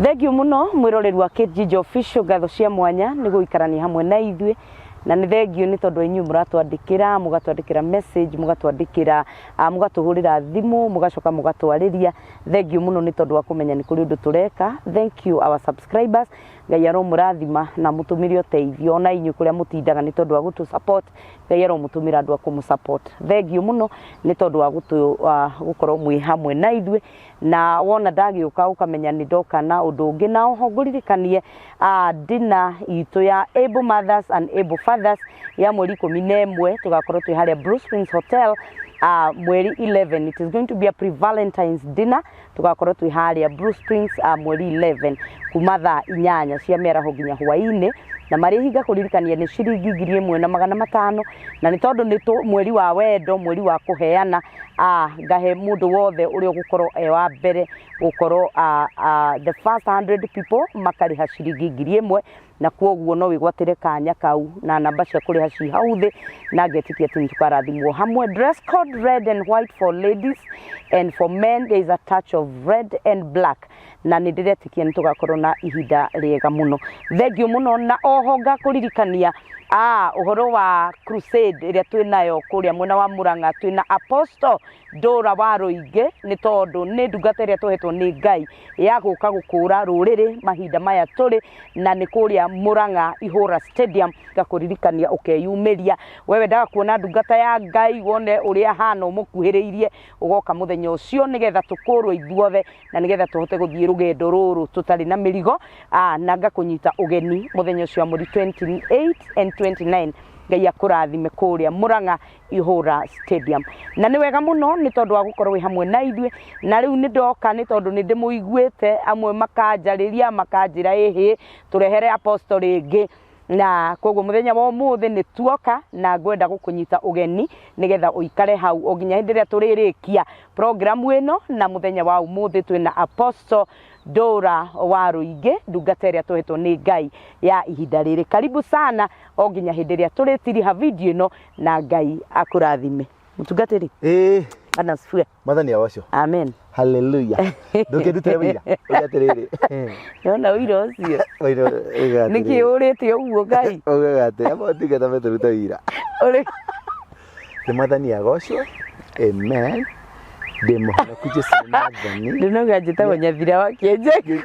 Thengiũ mũno mwĩroreri wa Kate Ginger Official, ngatho cia mwanya nĩ gũikarania hamwe na ithuĩ na nĩ thengiũ nĩ tondũ inyuĩ mũratwandĩkĩra, mũgatwandĩkĩra message, mũgatwandĩkĩra, mũgatũhũrĩra thimũ, mũgacoka mũgatwarĩria. Thengiũ mũno nĩ tondũ wa kũmenya nĩ kũrĩ ũndũ tũreka. Thank you our subscribers. Ngai aromũrathima na mũtũmĩre ũteithio ona inyuĩ kũrĩa mũtindaga nĩ tondũ wa gũtũ support. Ngai aromũtũmĩra andũ a kũmũ support. Thengiũ mũno nĩ tondũ wa gũkorwo mwĩ hamwe na ithuĩ. Na wona ndagĩũka ũkamenya nĩ ndoka na ũndũ ũngĩ. Na oho ngũririkanie dinner itũ ya Able Mothers and Able Fathers ya mweri 11, tũgakorwo twĩ harĩa Blue Springs Hotel mweri 11. It is going to be a pre-Valentine's dinner. Tũgakorwo twĩ harĩa Blue Springs mweri 11 kuma thaa 8 cia mĩaraho nginya hwaĩ-inĩ. Na marĩhi ngakũririkania nĩ ciringi 1500, na nĩ tondũ nĩ mweri wa wendo, mweri wa kũheana, ngahe mũndũ wothe ũrĩa ũgũkorwo e wa mbere gũkorwo, the first 100 people makarĩha ciringi 1000, na kwoguo no wĩgwatĩre kanya kau, na namba cia kũrĩha ci hau thĩ, na ngetĩkia atĩ nĩ tũkarathimwo hamwe. Dress code red and white for ladies, and for men there is a touch of red and black, na nĩ ndĩretĩkia nĩ tũgakorwo na ihinda rĩega mũno. Thengiũ mũno. Na oho ngakũririkania ũhoro wa crusade ĩrĩa twĩ nayo kũrĩa mwena wa Murang'a. Twĩna Apostle Ndũra wa Rũingĩ, nĩ tondũ nĩ ndungata ĩrĩa tũhetwo nĩ Ngai ya gũka gũkũra rũrĩrĩ mahinda maya tũrĩ, na nĩ kũrĩa Murang'a Ihũra Stadium. Ngakũririkania ũkeyumĩria, we wendaga kuona ndungata ya Ngai, wone ũrĩa hana, ũmũkuhĩrĩirie, ũgoka mũthenya ũcio nĩgetha tũkũrwo ithuothe na nĩgetha tũhote gũthiĩ rũgendo rũrũ tũtarĩ na mĩrigo. Na ngakũnyita ũgeni mũthenya ũcio wa mweri 28 and 29. Ngai akũrathime kũrĩa Murang'a Ihũra Stadium. Na nĩ wega mũno nĩ tondũ wa gũkorwo wĩ hamwe na ithuĩ. Na rĩu nĩ ndoka nĩ tondũ nĩ ndĩmũiguĩte, amwe makanjarĩria, makanjĩra ĩhĩ tũrehere apostle rĩngĩ, na koguo mũthenya wa ũmũthĩ nĩ tuoka na ngwenda gũkũnyita ũgeni nĩgetha ũikare hau o nginya hĩndĩ ĩrĩa tũrĩrĩkia programu ĩno. Na mũthenya wa ũmũthĩ twĩna Apostle Ndũra wa Rũingĩ, ndungata ĩrĩa tũhetwo nĩ Ngai ya ihinda rĩrĩ. Karibu sana o nginya hĩndĩ ĩrĩa tũrĩtiriha video ĩno, na Ngai akũrathime. Mũtungatĩri. Ĩĩ. Bwana asifiwe. Mwathani awacwo. Amen. Haleluya. Ndũkĩndutĩre wĩira uge atĩrĩrĩ. Nĩwona ũira ũcio? Wĩira uge nĩkĩ atĩrĩrĩ. Ũrĩte ũguo Ngai? Ugaga atĩ aba ũtungata metũrute wĩira. Ũrĩ Nĩ Mwathani agocwo. Amen. Ndĩ mũhonoku, Jesu nĩ Mwathani. Ndinauga njĩtagwo Nyathira wa Kĩenjeki.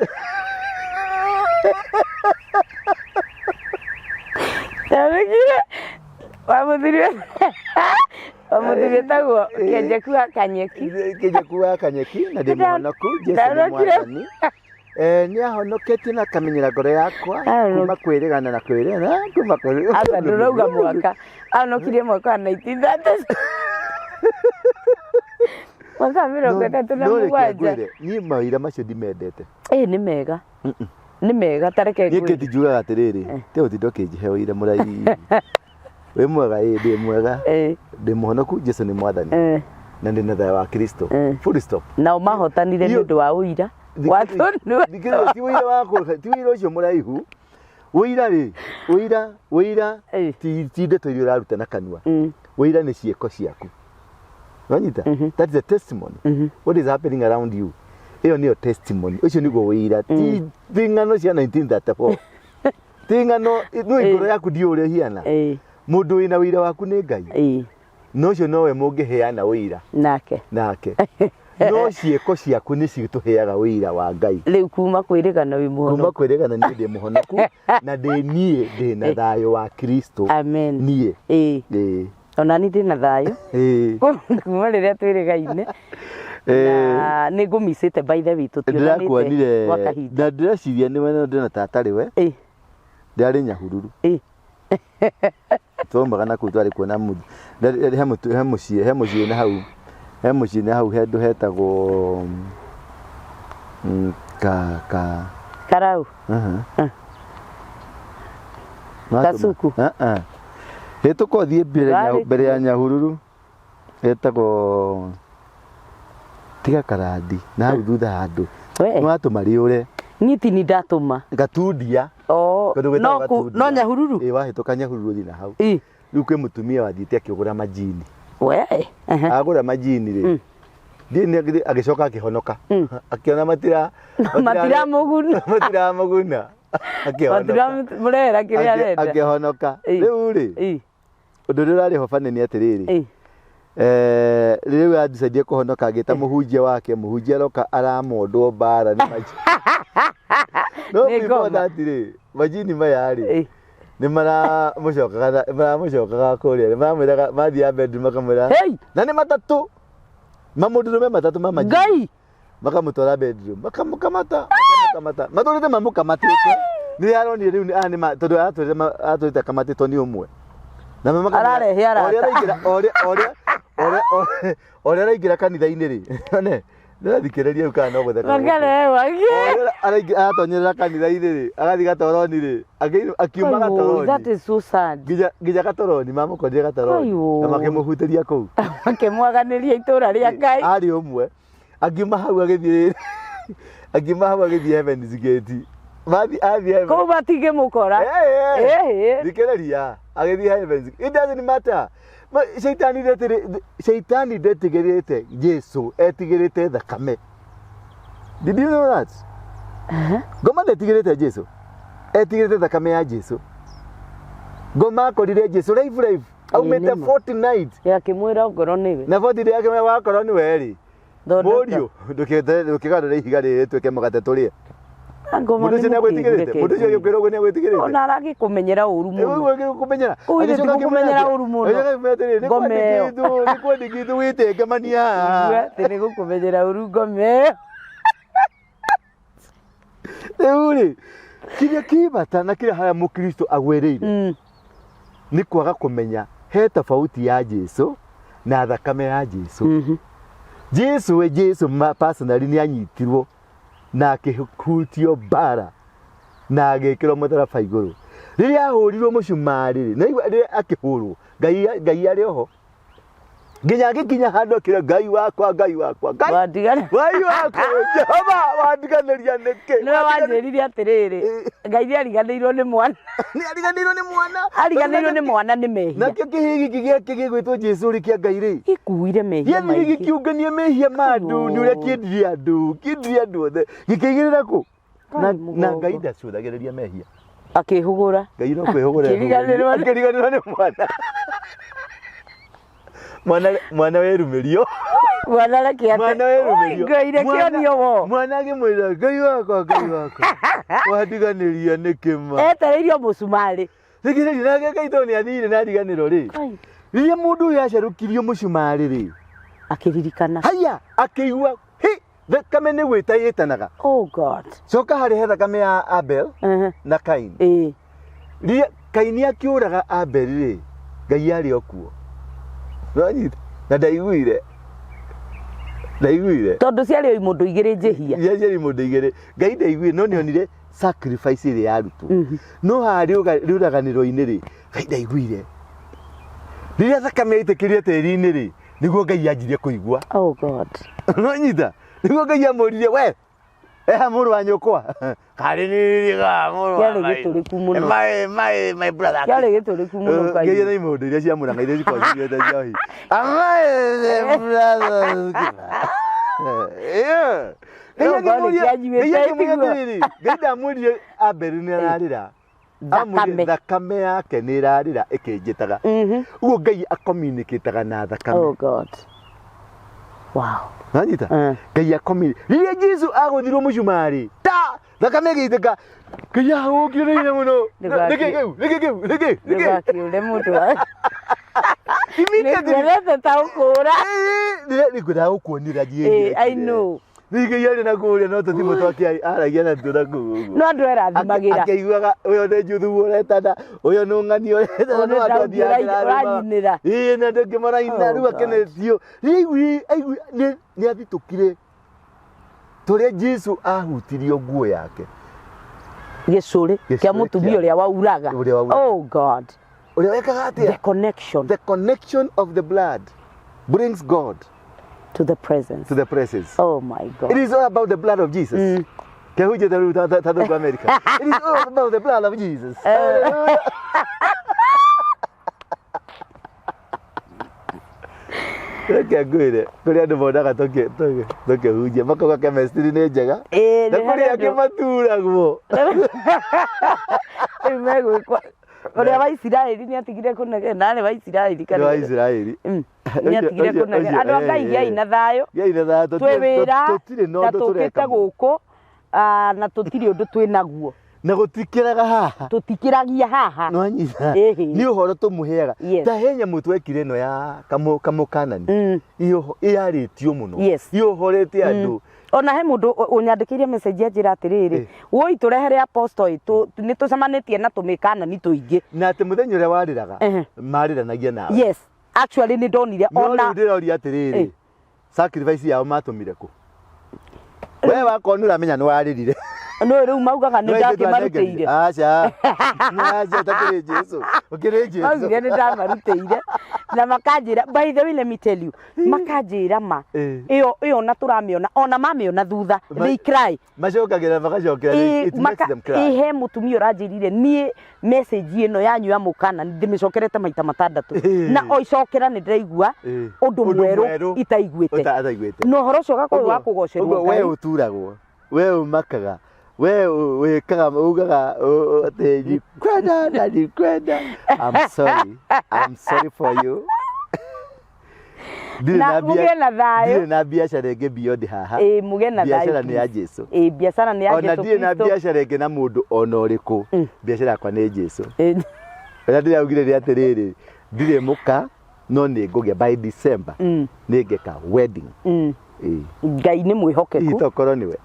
Ndamĩkire wa mũthuri wĩtagwo Kĩenjeku wa Kanyeki. Kĩnjeku wa Kanyeki, na ndĩ mũhonoku, Jesu nĩ Mwathani. Nĩ ahonoketie na akamenyera ngoro yakwa kuma kwĩrĩgana na kwĩrĩgana kuma kwĩrĩgana. Aca, ndũrauga mwaka ahonokirie, mwaka wa 1930, mwaka wa mĩrongo ĩtatũ na No reke mũgwanja. ngwĩre, niĩ mawĩra macio ndimendete. Ĩĩ, nĩ mega, nĩ mega, tareke Niĩ ngwĩre. kĩti njugaga atĩrĩrĩ, te ũtinda ũkĩnjihe ũira mũraihu. Wĩ mwega? Ĩĩ, ndĩ mwega. Ndĩ mũhonoku, Jesu nĩ Mwathani na ndĩ na thayũ wa Kristo. Full stop. Nao mahotanire nĩ ũndũ wa ũira wa tũnua. Thikĩrĩria, ti ũira wa ti ũira ũcio mũraihu. Ũira rĩ, ũira ũira ti ndeto iria ũraruta na kanua. Ũira nĩ ciĩko ciaku. Wanyita? That is a testimony. What is happening around you, ĩyo nĩyo testimony, ũcio nĩguo ũira, ti ng'ano cia 1934, ti ng'ano no ngoro yaku ndiũ ũrĩa hiana. Mũndũ wĩna ũira waku nĩ Ngai. No ũcio nowe mũngĩheana ũira nake. Nake no ciĩko ciaku nĩ citũheaga ũira wa Ngai. Rĩu kuma kwĩrĩgana wĩ kuma mũhonoku. Kwĩrĩgana niĩ ndĩ mũhonoku na ndĩ niĩ ndĩ na thayũ wa Kristo. Amen. Niĩ. Ĩĩ. Ona ni ndĩ na thayũ kuma rĩrĩa twĩrĩgaine, na nĩ ngũmicĩte, by the way, tũtionanĩte Ndĩrakuonire gwa kahinda. Na ndĩreciria nĩ we ndĩna tatarĩ we. Ndĩrarĩ Nyahururu. Twaumaga na kũu twarĩ kuona he mũciĩ na hau, he mũciĩ na hau handũ hetagwo ka Karau. Watũma? Kasuku. Ah, ah. Hĩtũka ũthiĩ mbere Warĩ mbere ya Nyahururu hetagwo tiga Karandi na hau thutha handũ. We. Nĩwatũma rĩũre. Niĩ ti ni ndatũma. Gatundia. Oh, Kũndũ gwĩtagwo no Gatundia. no Nyahururu. Ĩ, wahĩtũka Nyahururu ũthiĩ na hau. Rĩu kwĩ mũtumia wathiĩte akĩgũra majini. We. Agũra majini rĩ, Ndiĩ nĩ agĩcoka akĩhonoka. Akĩona matira Matiramũguna. Matiramũguna. Akĩhonoka. Matiramũrehera kĩrĩa arenda. Akĩhonoka. Rĩu rĩ, ũndũ ũrĩa ũrarĩ ho bane nĩ atĩrĩrĩ. Rĩu andicaidire kũhonoka agĩta mũhunjia wake, mũhunjia aroka aramondwo mbara nĩ majini. No Nĩ before ngoma. that rĩ, majini maya rĩ, nĩ maramũcokaga maramũcokaga kũrĩa, nĩ maramwĩraga mathiaga bedroom makamwĩra Hey! na nĩ matatũ mamũndũrũme matatũ ma majini Ngai! makamũtwara bedroom makamũkamata makamũkamata matũrĩte mamũkamatĩte nĩ aronire rĩu aya nĩ tondũ aratũrĩte aratũrĩte akamatĩtwo nĩ ũmwe na makamwĩra- Ararehe arata. o ũrĩa araingĩra o ũrĩa o ũrĩa o ũrĩa o ũrĩa araingĩra kanitha-inĩ rĩ one ndĩrathikĩrĩria rĩu kana no gũtheka gũkũ. Makarehe O wake. ũrĩa aratonyerera kanitha-inĩ rĩ agathiĩ gatoroni rĩ akiuma Aiyo, that gatoroni is so sad. nginya nginya gatoroni mamũkorire gatoroni Aiyo. na makĩmũhutĩria kũu Makĩmwaganĩria itũra rĩa Ngai. arĩ ũmwe akiuma hau agĩthiĩ akiuma hau agĩthiĩ Heaven's Gate mathiĩ athiĩ Heaven- Kũu matingĩmũkora. Eh, eh. Ĩhĩ. thikĩrĩria agĩthiĩ Heaven's Gate. It doesn't matter shaitani ndetigĩrĩte shaitani ndetigĩrĩte Jesu etigĩrĩte thakame. Did you know that? Ngoma ndetigĩrĩte Jesu etigĩrĩte thakame ya Jesu. Ngoma akorire Jesu live live aumĩte nĩma. 40 night Akĩmwĩra ngoro nĩwe. na 40 yake wakorwo nĩ we rĩ Thondeka. mũriũ ndũkĩgarũre ihiga rĩrĩ rĩtuĩke mũgate tũrĩe. Ngoma Mũndũ ũcio nĩ nĩagwĩtigĩrĩte, mũkĩgu, mũndũ ũcio reke agĩkwĩra ũguo nĩagwĩtigĩrĩte. Ona aragĩkũmenyera ũru mũno. Kũmenyera. Kũu ithe ti gũkũmenyera ũru mũno. Ngoma ĩyo. Nĩ kwandĩkĩtwo wĩtengemania haha. Igua atĩ nĩ gũkũmenyera ũru ngoma ĩyo. Rĩu rĩ, kĩrĩa kĩ bata na kĩrĩa harĩa mũkristo agwĩrĩire nĩ kwaga kũmenya he tofauti ya Jesu na thakame ya Jesu. Jesu we Jesu personally nĩ anyitirwo na akĩhutio mbara na agĩkĩrwo mũtharaba igũrũ. Rĩrĩa ahũrirwo mũcumarĩ rĩ, na igua rĩrĩa akĩhũrwo, Ngai Ngai arĩ oho. Nginya agĩkinya handũ akĩra Ngai wakwa, Ngai wakwa, Ngai Wandigana. Ngai wakwa, Jehova wandiganĩria nĩkĩ? Nĩwe wanjĩrire atĩrĩrĩ, Ngai nĩ ariganĩirwo nĩ mwana. Nĩ ariganĩirwo nĩ mwana. Ariganĩirwo nĩ mwana nĩ mehia. Nakĩo kĩhĩ gĩkĩ gĩake gĩgwĩtwo Jesu rĩ kĩa Ngai rĩ. Gĩkuire mehia Gĩathire maingĩ. gĩkĩũngania mehia ma andũ nĩ ũrĩa kĩendire andũ, kĩendire andũ othe. Gĩkĩigĩrĩra kũ? Na, Kai na mũgongo. Ngai ndacũthagĩrĩria mehia. Akĩhũgũra. Ngai no kwĩhũgũra Akĩriganĩrwo nĩ- akĩriganĩrwo nĩ mwana. Mwana mwana werumĩrio. Mwana reke ate. Mwana Oi, werumĩrio. Ngai reke Mwana- onio wo. Mwana akĩmwĩra Ngai wakwa, Ngai wakwa. Wandiganĩria nĩkĩ ma? Etereirio mũcumarĩ. Thikĩrĩria nake Ngai tondũ nĩ athire na ariganĩrwo rĩ. Kai. Rĩrĩa mũndũ ũyũ acerũkirio mũcumarĩ rĩ, Akĩririkana. haya akĩigua hi thakame nĩ gwĩta ĩtanaga. Oh God. Coka harĩ he thakame ya Abel na Kain. Ĩĩ. Rĩrĩa Kaini akĩũraga Abel rĩ, Ngai arĩ o kuo. Nĩwanyita? Na ndaiguire. Ndaiguire. Tondũ ciarĩ o imũndũ igĩrĩ njĩhia. Iria ciarĩ imũndũ igĩrĩ. Ngai ndaiguire no nĩonire sacrifice ĩrĩa yarutwo. No haha rĩũraganĩro-inĩ rĩ, Ngai ndaiguire. Rĩrĩa thakame yaitĩkĩrie tĩri-inĩ rĩ, nĩguo Ngai anjirie kũigua. Oh God. Nĩwanyita? Nĩguo Ngai amũririe we eha mũrũ wa nyũkwa karĩ nĩ ga mũrũ wa Kĩarĩ maitũ. gĩtũrĩku mũno. My my my brother. Kĩarĩ gĩtũrĩku mũno Kaini. Ngeria na imũndũ iria cia Murang'a iria cikoragwo cinyuĩte njohi. Am I the brother? Yeah. Ngai No, God, akĩmũria- kĩanyuĩte Ngai akĩmũria tiguo. atĩrĩrĩ, Ngai ndamwĩrire Abel nĩ ararĩra. Amwĩrire Thakame. thakame yake nĩ ĩrarĩra ĩkĩnjĩtaga. Ũguo Ngai acommunicataga na thakame. Oh God. Wow. Nanyita? Ngai akomi. Rĩrĩa Jesu agũthirwo mũcumarĩ, ta thakame ĩgĩitĩka. Ngai ahũkire na hinya mũno. Ndũgaki- Nĩkĩ kĩu? Nĩkĩ kĩu? Nĩkĩ? Nĩkĩ? Ndũgakĩũre mũndũ wa. Immediately. Nĩnguonete ta ũkũra. Nĩngwendaga gũkuonira Ĩĩ, I know. Ningĩ yarĩ na kũrĩa no tũthimũ twake aragia natuo na kũu ũguo. No andũ erathimagĩra. Akĩiguaga ũyũ nĩ Juthu ũretana, ũyũ nĩ ũng'ani ũretana, Ũyũ no nĩ andũ Daudi athiaga ũranyinĩra. Ĩĩ na andũ angĩ maraina Oh, rĩu God. akenetio. Rĩu aigui nĩ athitũkire tũrĩa Jesu ahutirio nguo yake. Gĩcũrĩ Gĩcũrĩ kĩa mũtumia kĩa- ũrĩa wauraga. Ũrĩa wauraga. Oh God. Ũrĩa wekaga The atĩa? connection The connection of the blood brings God to the presence. to the presence. Oh my God. It is all about the blood of Jesus. Kehujete rĩu ta thũngũ America. It is all about the blood of Jesus. Reke ngwĩre, kũrĩ andũ monaga tũkĩhunjia makauga chemistry nĩ njega Ĩĩ, na nĩ kũrĩ harĩ angĩ andũ maturagwo. Rĩu megwĩkwo ũrĩa wa Isiraeli nĩ atigire kũnegena narĩ wa Isiraeli Nĩ wa Isiraeli. Nĩ atigire kũnegena. Andũ a Ngai gĩai na thayũ. Gĩai na thayũ. Twĩ wĩra tũtirĩ na na ũndũ tũkĩte tũreka. Gũkũ na tũtirĩ ũndũ twĩ naguo. Na gũtikĩraga haha. Tũtikĩragia haha. Nĩwanyita? Ĩhĩ. Nĩ ũhoro tũmũheaga. Yes. Ta he nyamũ twekire ĩno ya kamũkanani. Ĩyarĩtio mũno. Ĩohorete andũ. Ona he mũndũ ũnyandĩkĩire message anjĩra atĩrĩrĩ, woi tũrehere apostle nĩ tũcemanĩtie na tũmĩkanani tũingĩ. Na atĩ mũthenya ũrĩa warĩraga marĩranagia nawe. Yes, actually nĩ ndonire No ona rĩu ndĩroria atĩrĩrĩ, sacrifice yao matũmire kũ? We wakorwo nĩ ũramenya nĩ warĩrire. No rĩu maugaga nĩ ndakĩmarutĩire. Aca. Aca ũtakĩrĩ Jesu. Ũkĩrĩ Jesu. Maugire nĩ ndamarutĩire na makanjĩra, by the way, let me tell you, makanjĩra ma ĩyo ĩyo na tũramĩona ona mamĩona thutha they cry. Macokagĩra magacokera, it makes them cry. Ĩ he mũtumia ũranjĩrire niĩ message ĩno yanyu ya mũkana ndĩmĩcokerete maita matandatũ na o icokera nĩ ndĩraigua ũndũ Ũndũ mwerũ mwerũ itaiguĩte. Ataiguĩte. Na ũhoro ũcio ũgakorwo wa kũgocerwo Ũguo we Ngai. ũturagwo, we ũmakaga, we wĩkaga ugaga atĩ ndikwenda na ndikwenda. I'm sorry. I'm sorry for you. Ndirĩ Na na mbia- mũgĩe na thayũ. Ndirĩ na biacara ĩngĩ beyond haha. Ĩĩ, mũgĩe na thayũ, Biacara nĩ ya please. Jesu. Ĩĩ, biacara nĩ ya Ona Jesu ndirĩ na Kristo. biacara ĩngĩ na mũndũ ona ũrĩkũ. Biacara yakwa nĩ Jesu. Ũrĩa ndĩraugire nĩ atĩrĩrĩ, ndirĩ mũka no nĩ ngũgĩa by December. Nĩ ngeka wedding. Ĩĩ. Ngai nĩ mwĩhokeku. Itokorwo nĩwe.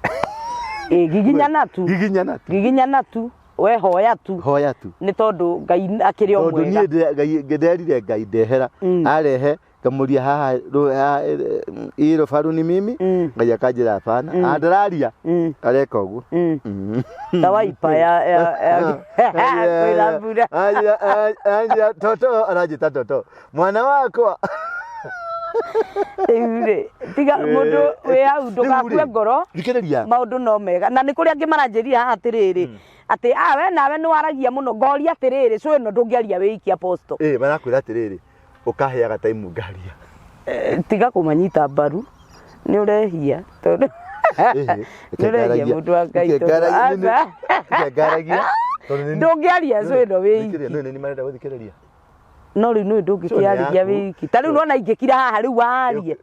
Ĩĩ, giginyana tu. Giginyana tu. Giginyana tu, we hoya tu. Hoya tu. Nĩ tondũ Ngai akĩrĩ o Tondũ mwega. niĩ nderire Ngai ndehera arehe ngamuria haha haha, hii rũbaru ni mimi. Ngai akanjĩra hapana. Ah, ndararia areka ũguo. Ta waipa ya kwĩra mbura. Anjĩra toto, aranjĩta toto mwana wakwa. Rĩu rĩ, tiga mũndũ wĩ hau ndũgakue ngoro. Thikĩrĩria. Maũndũ no mega na nĩ kũrĩ angĩ maranjĩria haha atĩrĩrĩ atĩ ah, we nawe nĩ waragia mũno. Ngoria atĩrĩrĩ, cũ ĩno ndũngĩaria wĩ iki, apostle? Ĩ marakwĩra atĩrĩrĩ, ũkaheaga time ngaria. Tiga kũmanyita mbaru, nĩ ũrehia tondũ nĩ ũrehia mũndũ wa Ngai tondũ aca. Ngaragia Ndũngĩaria cũ ĩno wĩ iki. Nĩ nĩ marenda gũthikĩrĩria. No rĩu nĩ ndũngĩkĩarĩria yaku. wĩ iki ta rĩu nona ingĩkira haha rĩu warie.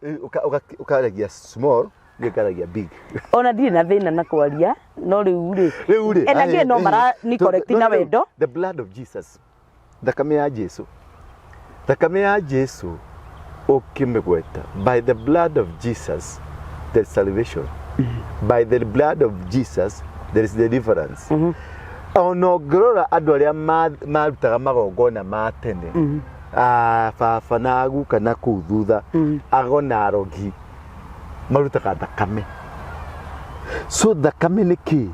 Ũkaragia small, niĩ ngaragia big. Ona ndirĩ na thĩna na kwaria, no rĩu rĩ Rĩu rĩ na ndiũĩ no mara ni correct na wendo. The blood of Jesus, thakame ya Jesu, thakame ya Jesu ũkĩmĩgweta, by the blood of Jesus there is salvation, by the blood of Jesus there is deliverance. Ona ũngĩrora andũ arĩa marutaga magongona ma tene, baba na guka na kũu thutha, ago na arogi marutaga thakame. So thakame nĩ kĩ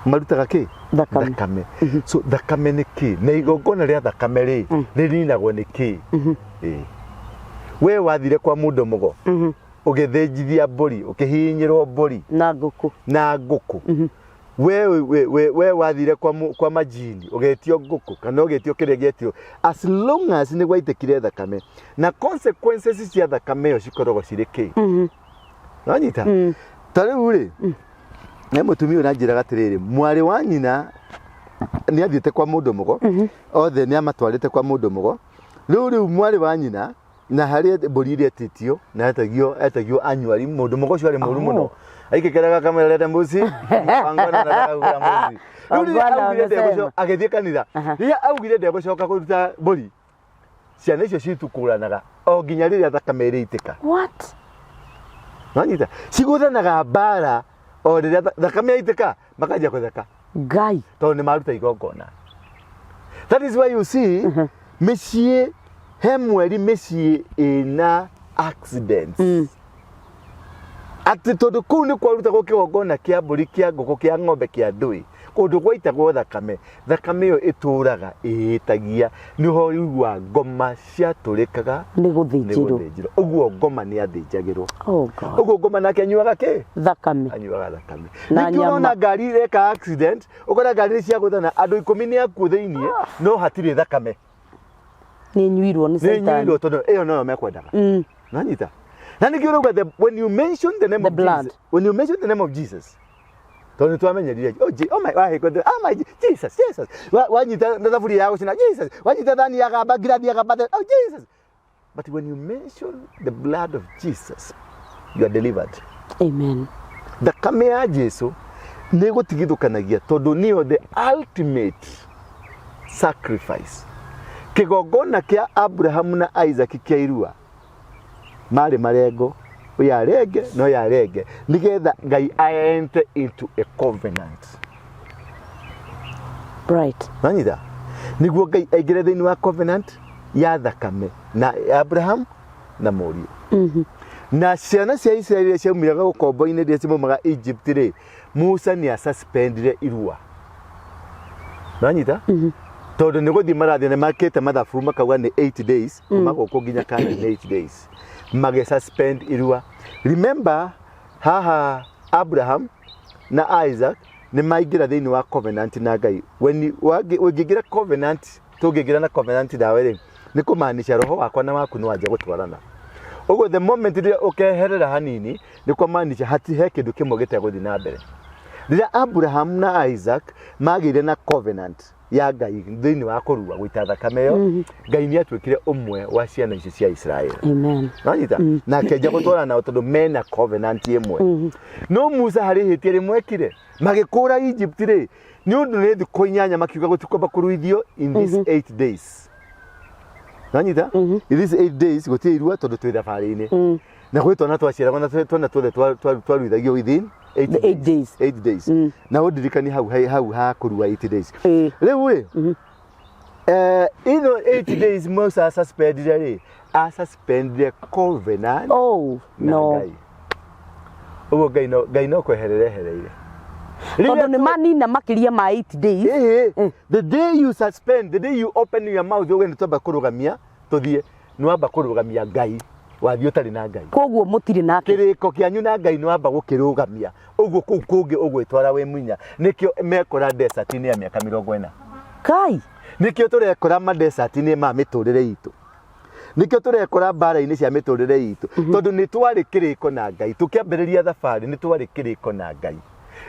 marutaga kĩ? Thakame. Thakame. So thakame nĩ kĩ na igongona rĩa thakame rĩ rĩninagwo nĩ kĩ? Ĩ. We wathire kwa mũndũ mũgo ũgĩthĩnjithia mbũri, ũkĩhihinyĩrwo mbũri na ngũkũ. Na ngũkũ. We wathire kwa majini ũgetio ngũkũ kana ũgetio kĩrĩa gĩetio, as long as nĩ gwaitĩkire thakame na consequences cia thakame ĩyo cikoragwo cirĩ kĩ? Wanyita? Ta rĩu rĩ, he mũtumia ũranjĩraga atĩrĩrĩ, mwarĩ wa nyina nĩ athiĩte kwa mũndũ mũgo, othe nĩ amatwarĩte kwa mũndũ mũgo. Rĩu mwarĩ wa nyina na harĩ mbũri iria etĩtio na etagio anyuari. Mũndũ mũgo ũcio arĩ mũru mũno, aikĩkeraga kamera rete mbuzi wangwana nataka kũgũra mbuzi. Rĩu rĩrĩa Wangwana augire wamesema. agĩthiĩ kanitha, rĩrĩa augire ndegũcoka kũruta mbũri, ciana icio citukũranaga o nginya rĩrĩa thakame ĩrĩitĩka. What? Wanyita? Cigũthanaga mbara o rĩrĩa thakame yaitĩka, makanjia gũtheka. Ngai. Tondũ nĩ maruta igongona. That is why you see mĩciĩ he mweri mĩciĩ ĩna accidents, atĩ tondũ kũu nĩ kwarutagwo kĩgongona kĩa mbũri, kĩa ngũkũ, kĩa ng'ombe, kĩa ndũĩ, kũndũ gwaitagwo thakame. Thakame ĩyo ĩtũraga ĩĩtagia nĩho ũiguaga ngoma ciatũrĩkaga. Nĩ nĩ gũthĩnjĩrwo. Gũthĩnjĩrwo ũguo ngoma nĩ athĩnjagĩrwo. Oh God. Ũguo ngoma nake anyuaga kĩ? Thakame. Anyuaga thakame. Na Nĩkĩo ũrona nyama. ngari ireka accident, ũkona ngari nĩ ciagũthana, andũ 10 nĩ akuũ thĩiniĩ, no hatirĩ thakame. Nĩ nyuirwo nĩ Nĩ Satan. nyuirwo tondũ ĩyo noyo mekwendaga. Nanyita na nĩkĩo ũrauga when you mention the name The of blood. Jesus, when you mention the name of Jesus, tondũ nĩ twamenyerire, oh, oh my, wahĩko, oh my Jesus, Jesus. Wanyita na thaburia ya gũcina, Jesus. Wanyita thani ya gamba, ngirathi ya gamba, oh Jesus. But when you mention the blood of Jesus, you are delivered. Amen. Thakame ya Jesu nĩ gũtigithũkanagia tondũ nĩyo the ultimate sacrifice. Kĩgongona kĩa Abrahamu na Isaac kĩa irua marĩ marengo, ũyũ arenge na ũyũ arenge, nĩgetha Ngai a enter into a covenant. Nanyita nĩguo Ngai aingĩre thĩinĩ wa covenant ya thakame na Abraham na mũriũ. Na ciana cia Isiraeli iria ciaumire ũkombo-inĩ rĩrĩa ciaumaga Egypt rĩ, Musa nĩ asuspendire irua. Nanyita tondũ nĩ gũthiĩ marathiĩ nĩ makĩte mathabu makauga nĩ 8 days kuma gũkũ nginya Canaan nĩ 8 days, magĩ suspend irua. Remember, haha Abraham na Isaac nĩ maingĩra thĩinĩ wa covenant na Ngai. When ũngĩingĩra covenant, tũngĩingĩra na covenant nawe rĩ, nĩ kũmaanisha roho wakwa na waku nĩ wanjia gũtwarana. Ũguo the moment rĩrĩa ũkeherera hanini, nĩ kũmaanisha hati he kĩndũ kĩmwe gĩtegũthiĩ na mbere. Rĩrĩa Abraham na Isaac magĩire na covenant ya Ngai thĩinĩ wa kũrua gũita thakame ĩyo, Ngai nĩ atuĩkire ũmwe wa ciana icio cia Israel. Amen. Nanyita na akĩanjia gũtwarana nao tondũ mena covenant ĩmwe. No Musa harĩ ihĩtia rĩmwe ekire magĩkũra Egypt rĩ, nĩ ũndũ nĩ thikũ 8 makiuga gũtikwamba kũruithio in these 8 days. Nanyita in these 8 days gũtirĩ irua tondũ twĩ thabarĩ-inĩ na gwĩ twana twaciaragwo na twana tuothe twaruithagio within 8 The 8 days. 8 days. Na ũndirikanie hau hau ha kũrua 8 days. Rĩu rĩ, ino 8 days Musa suspendire rĩ, asuspendire covenant Oh na no. Ngai. Ũguo Ngai no kweherera ehereire. Tondũ nĩ manina makĩria ma 8 days. Ĩhĩ, the day you suspend, the day you open your mouth uge nĩ twamba kũrũgamia tũthiĩ, nĩ wamba kũrũgamia Ngai, wathiĩ ũtarĩ na Ngai. Koguo mũtirĩ nake. Kĩrĩko kĩanyu na Ngai nĩ wamba gũkĩrũgamia. Ũguo kũu kũngĩ ũgwĩtwara wĩ munya. Nĩkĩo mekora desert-inĩ ya mĩaka 40. Kai. Nĩkĩo tũrekora madesert-inĩ ma mĩtũrĩre itũ. Nĩkĩo tũrekora mbara-inĩ cia mĩtũrĩre itũ. Tondũ nĩ twarĩ kĩrĩko na Ngai. Tũkĩambĩrĩria thabarĩ nĩ twarĩ kĩrĩko na Ngai.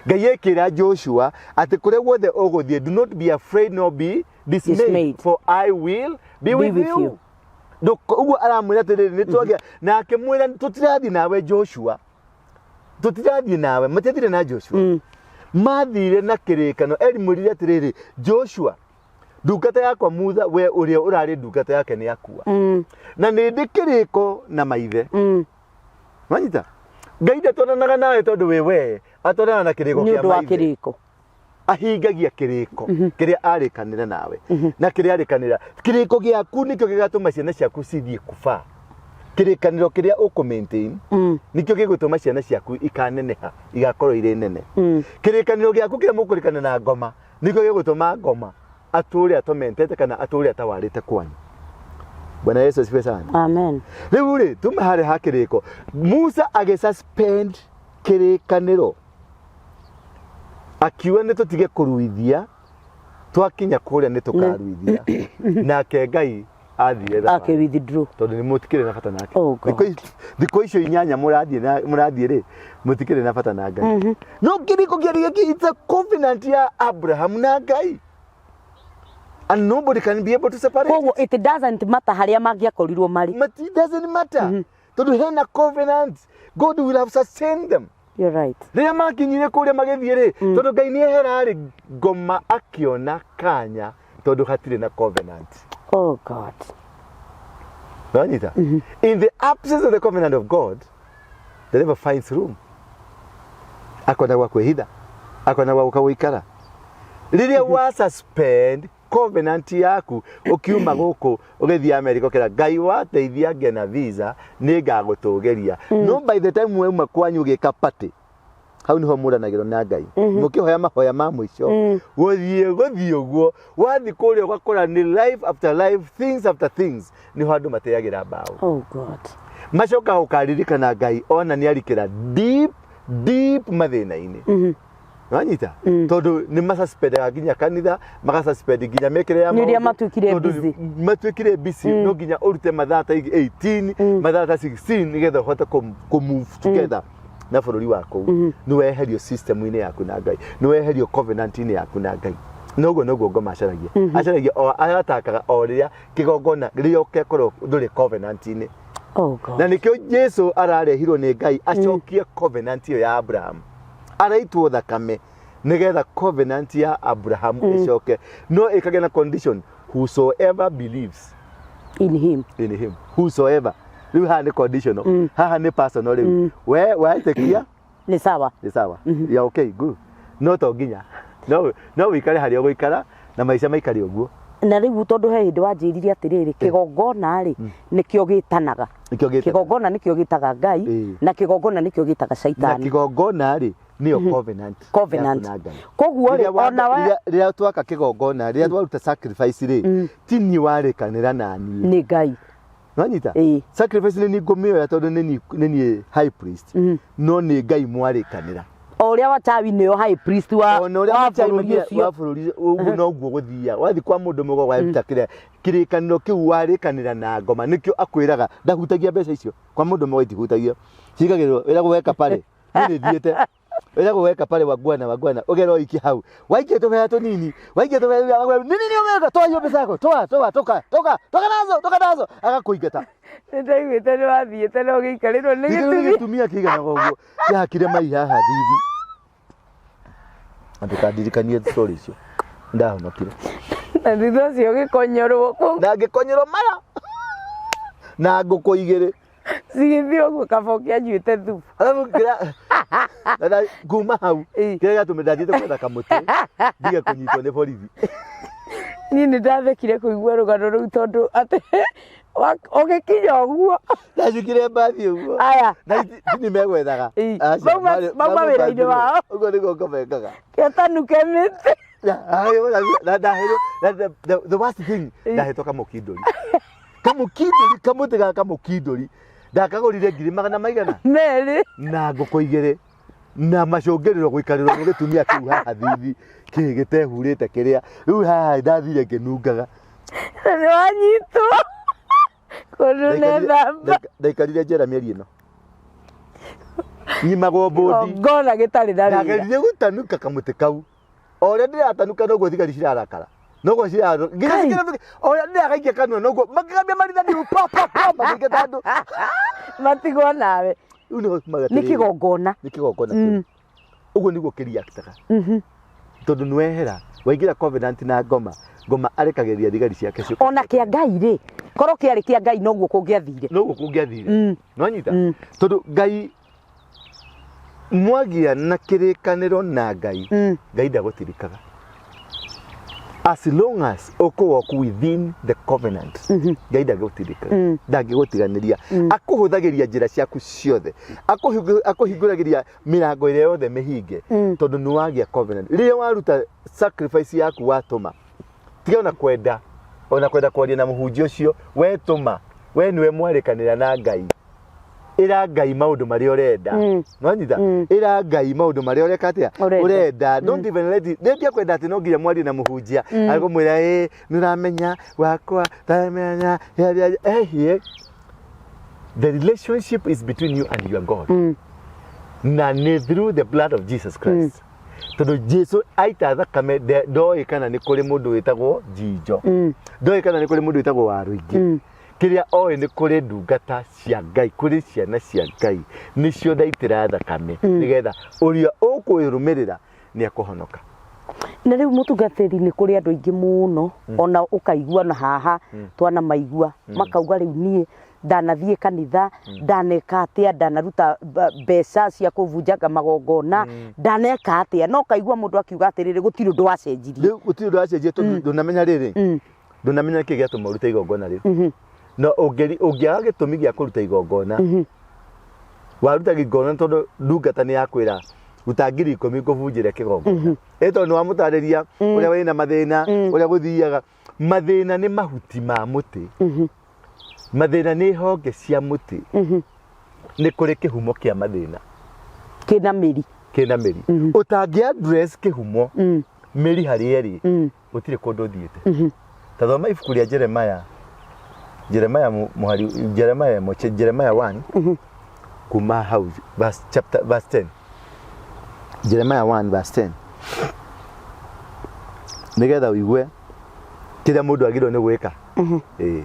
Ngai ekĩra Joshua atĩ kũrĩa guothe ũgũthiĩ, do not be afraid nor be dismayed, Dismayed. for I will be Be with with you. you. Ũguo aramwĩra atĩrĩrĩ, nĩ twagĩa na akĩmwĩra tũtirathiĩ nawe Joshua, tũtirathiĩ nawe. Matiathire na Joshua, mathire na kĩrĩkano. Eri mwĩrire atĩrĩrĩ, Joshua ndungata yakwa Mutha, we ũrĩa ũrarĩ ndungata yake nĩ akua na nĩ ndĩ kĩrĩko na maithe. Wanyita Ngai ndatwaranaga nawe tondũ wĩ we, atwaranaga na kĩrĩko Nĩ kĩa ũndũ wa maithe. kĩrĩko. Ahingagia kĩrĩko kĩrĩa arĩkanĩra nawe na kĩrĩa arĩkanĩra. Kĩrĩko gĩaku nĩkĩo gĩgatũma ciana ciaku cithiĩ kuba. Kĩrĩkanĩro kĩrĩa ũkũ maintain nĩkĩo gĩgũtũma ciana ciaku ikaneneha, igakorwo irĩ nene. Kĩrĩkanĩro gĩaku kĩrĩa mũkũrĩkana na ngoma nĩkĩo gĩgũtũma ngoma atũre atomentete kana atũre atawarĩte kwanyu. Bwana Yesu asifiwe sana. Amen. Rĩu rĩ, tume harĩa ha kĩrĩko. Musa agĩsuspend kĩrĩkanĩro akiuga nĩ tũtige kũruithia, twakinya kũrĩa nĩ tũkaruithia. Nake Ngai athire Ake thabarĩ withdraw. Tondũ nĩ mũtikĩrĩ na bata nake. Oh, God. Thikũ icio 8 mũrathiĩ rĩ, mũtikĩrĩ na bata na Ngai. No kĩrĩko kĩarĩ gĩkĩ, it's a covenant ya Abraham na Ngai, and nobody can be able to separate. Koguo it doesn't matter harĩa mangĩakorirwo marĩ. But it doesn't matter tondũ hena covenant, God will have sustained them. You're right. Rĩrĩa makinyire kũrĩa magĩthiĩ rĩ, tondũ Ngai nĩ ehera rĩ, ngoma akĩona kanya tondũ hatirĩ na covenant. Oh God. Nanyita in the absence of the covenant of God, the devil finds room, akona gwa kwĩhitha, akona gwa gũka gũikara. Rĩrĩa wa suspend covenant yaku, ũkiuma gũkũ ũgĩthiĩ America ũkĩra Ngai wateithia ngena visa nĩ ngagũtũgĩria, no by the time wauma kwanyu ũgĩka party, hau niho mũranagĩrwo na Ngai mũkĩhoya mahoya ma mũico. Gũthiĩ ũguo wathiĩ kũrĩa ũgakora nĩ life after life, things after things, niho andũ mateagĩra mbaũ. Oh God. Macokaga gũkaririkana Ngai ona nĩ arikĩra deep deep mathĩna-inĩ. Wanyita tondũ nĩ masuspendaga nginya kanitha, magasuspend nginya mĩkĩre ya Nĩ ũrĩa maũndũ, matuĩkire tondũ busy. Matuĩkire busy, no nginya ũrute mathaa ta 18, mathaa ta 16, nĩgetha ũhote kũ move together na bũrũri wa kũu. Nĩ weherio system-inĩ yaku na Ngai, nĩ weherio covenant-inĩ yaku na Ngai. Noguo noguo ngoma acaragia, acaragia o aratakaga o rĩrĩa kĩgongona rĩrĩa ũkekorwo ndũrĩ covenant-inĩ. Oh God. Na nĩkĩo Jesu ararehirwo nĩ Ngai acokie covenant ĩyo ya Abraham. Araitwo thakame nĩgetha covenant ya Abraham ĩcoke, no ĩkagĩa na condition: whosoever believes in him. In him. Whosoever. Rĩu haha nĩ conditional, haha nĩ personal. Rĩu we wetĩkia nĩ sawa. Nĩ sawa ya okay, good. No to nginya no wĩikare harĩa ũgũikara na maica maikare ũguo. Na rĩu tondũ he hĩndĩ wanjĩrire atĩrĩrĩ, kĩgongona rĩ, nĩkĩo gĩtanaga. Nĩkĩo gĩtanaga. Kĩgongona nĩkĩo gĩtaga Ngai na kĩgongona nĩkĩo gĩtaga na caitani. Kĩgongona rĩ, nĩyo covenant Covenant. yaku na Ngai. Koguo rĩ, Rĩrĩa ona we rĩrĩa twaka kĩgongona, rĩrĩa twaruta sacrifice rĩ, ti niĩ warĩkanĩra na niĩ. Nĩ Ngai. Nwanyita? Ĩĩ. Sacrifice nĩ niĩ ngũmĩoya tondũ nĩ niĩ high priest, no nĩ Ngai mwarĩkanĩra. O ũrĩa wachawi nĩo high priest wa Ona ũrĩa wa machai bũrũri ũcio. Wa bũrũri ũguo noguo gũthia wathiĩ kwa mũndũ mũgo waruta kĩrĩa kĩrĩkanĩro kĩu warĩkanĩra na ngoma. Nĩkĩo akwĩraga ndahutagia mbeca icio kwa mũndũ mũgo, itihutagio, cigagĩrĩrwo wĩragwo weka pale. Niĩ nĩ thiĩte, wĩragwo weka pale, wangwana wangwana, ũgera ũikie hau, waikia tũbeca tũnini, waikia tũbeca, agakwĩra nini nĩ ũmeka, toa hiyo mbeca yako, toa toa, toka toka toka nazo, toka nazo, agakũingata. Nĩ ndaiguĩte nĩ wathiĩte na ũgĩikarĩrwo nĩ Gĩkĩrĩ gĩtumi. Gĩtumia kĩigana ũguo kĩhakire mai haha thithi, na ndũkandirikanie story icio, ndahonokire. Na thutha ũcio ũgĩkonyorwo kũu. Na ngĩkonyerwo maya na ngũkũ igĩrĩ. Cigĩthiĩ ũguo kaba ũkĩanyuĩte thubu. Alafu kuma hau kĩrĩa gĩatũmire ndathiĩte gwetha kamũtĩ ndige kũnyitwo nĩ borithi. Niĩ nĩ ndathekire kũigua rũgano rũu tondũ atĩ ũgĩkinya ũguo. Ndacukire mbathi ũguo. Aya. Na nĩ megwethaga. Ĩĩ. Aca, Mauma wĩra-inĩ wao. Ũguo nĩguo ngomekaga. Kĩatanuke mĩtĩ. Na ndaheirwo the worst thing, ndahetwo kamũkindũri, kamũkindũri, kamũtĩ ga kamũkindũri, ndakagũrire ngiri magana maigana 2. Na ngũkũ igĩrĩ na macũngĩrĩro gũikarĩrwo nĩ gĩtumia kĩu haha thithi kĩ gĩtehurĩte kĩrĩa rĩu haha ndathire ngĩnungaga. Na nĩ wanyitwo kũndũ nethamba. Ndaikarire njera mĩeri ĩno nyimagwo mbũndi. Ngona gĩtarĩ na wĩra. Ndageririe gũtanuka kamũtĩ kau, o ũrĩa ndĩratanuka noguo thigari cirarakara, noguo ciraro nginya Kai. cikĩra o ũrĩa ndĩragaikia kanua noguo makĩgambia marithathi pa pa pa makĩingata andũ. Matigwo nawe. Rĩu nĩho tumaga nĩ atĩrĩrĩ, kĩgongona. Nĩ kĩgongona kĩu, ũguo nĩguo kĩriaktaga tondũ nĩwehera waingĩra covenant na ngoma, ngoma arekagĩrĩria thigari ciake ciũke. Ona kĩa Ngai rĩ, korwo kĩarĩ kĩa Ngai noguo kũngĩathire. Noguo kũngĩathire. Nĩwanyita? Tondũ Ngai mwagia na kĩrĩkanĩro na Ngai, Ngai ndagũtirikaga as long as ũkũ walk within the covenant. Ngai ndagũtirikaga, ndangĩgũtiganĩria, akũhũthagĩria njĩra ciaku ciothe, akũhingũragĩria mĩrango ĩrĩa yothe mĩhinge, tondũ nĩ wagĩa covenant. Rĩrĩa waruta sacrifice yaku, watũma, tiga ona kwenda kwaria na mũhunjia ũcio, wetũma, we nĩwe mwarĩkanĩra na Ngai. Ĩra Ngai maũndũ marĩa ũrenda. Nwanyita? Ĩra Ngai maũndũ marĩa ũreka atĩa. Ũrenda. Ũrenda. Don't even let it ndia kwenda atĩ no nginya mwarie na mũhunjia agũmwĩra ĩ nĩ ũramenya wakwa tamenya ehie. The relationship is between you and your God, na nĩ through the blood of Jesus Christ, tondũ Jesu aita thakame, ndoĩ kana nĩ kũrĩ mũndũ wĩtagwo Jinjo, ndoĩ kana nĩ kũrĩ mũndũ wĩtagwo Warũingĩ. Kĩrĩa oĩ nĩ kũrĩ ndungata cia Ngai, kũrĩ ciana cia Ngai, nĩcio ndaitĩra thakame nĩgetha ũrĩa ũkwĩrũmĩrĩra nĩ ekũhonoka. Na rĩu mũtungatĩri, nĩ kũrĩ andũ aingĩ mũno ona ũkaigua na haha twana maigua makauga, rĩu niĩ ndanathiĩ kanitha, ndaneka atĩa, ndanaruta mbeca cia kũbunjanga magongona, ndaneka atĩa, no kaigua mũndũ akiuga atĩrĩrĩ, gũtirĩ ũndũ wacenjirie. Rĩu gũtirĩ ũndũ wacenjie tondũ ndũnamenya rĩrĩ, ndũnamenya nĩkĩ gĩatũma ũrute igongona rĩu. No ũngĩaga gĩtũmi gĩa kũruta igongona, waruta igongona tondũ ndungata nĩ yakwĩra ruta 10,000 ngũbunjĩre kĩgongona, ĩ tondũ nĩ wamũtarĩria ũrĩa wĩna mathĩna, ũrĩa gũthiaga. Mathĩna nĩ mahuti ma mũtĩ, mathĩna nĩ honge cia mũtĩ. Nĩ kũrĩ kĩhumo kĩa mathĩna. Kĩna mĩri. Kĩna mĩri. Ũtangĩ address kĩhumo, mĩri harĩa ĩrĩ, gũtirĩ kũndũ ũthiĩte. Ta thoma ibuku rĩa Jeremiah, Jeremiah mũhari, Jeremiah ĩmwe, Jeremiah 1 kuma hau verse, chapter, verse 10. Jeremiah 1 verse 10, nĩgetha ũigue kĩrĩa mũndũ agĩrĩirwo nĩ gwĩka. Ĩĩ.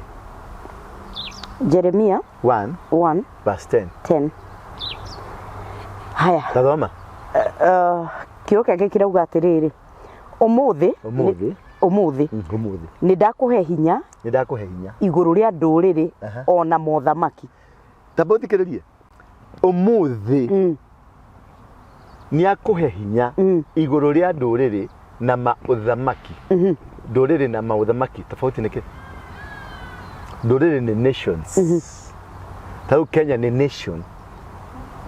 Jeremia 1 1 verse 10. 10. Haya. Tathoma. Kiugo kĩake kĩrauga atĩrĩrĩ, ũmũthĩ Ũmũthĩ. Ũmũthĩ Ũmũthĩ nĩ ndakũhe hinya nĩ ndakũhe hinya igũrũ rĩa ndũrĩrĩ ona mothamaki. Tamba ũthikĩrĩrie, ũmũthĩ nĩ akũhe hinya igũrũ rĩa ndũrĩrĩ na maũthamaki. Ndũrĩrĩ na maũthamaki tofauti nĩ kĩ? Ndũrĩrĩ nĩ nations. Ta rĩu Kenya nĩ nation,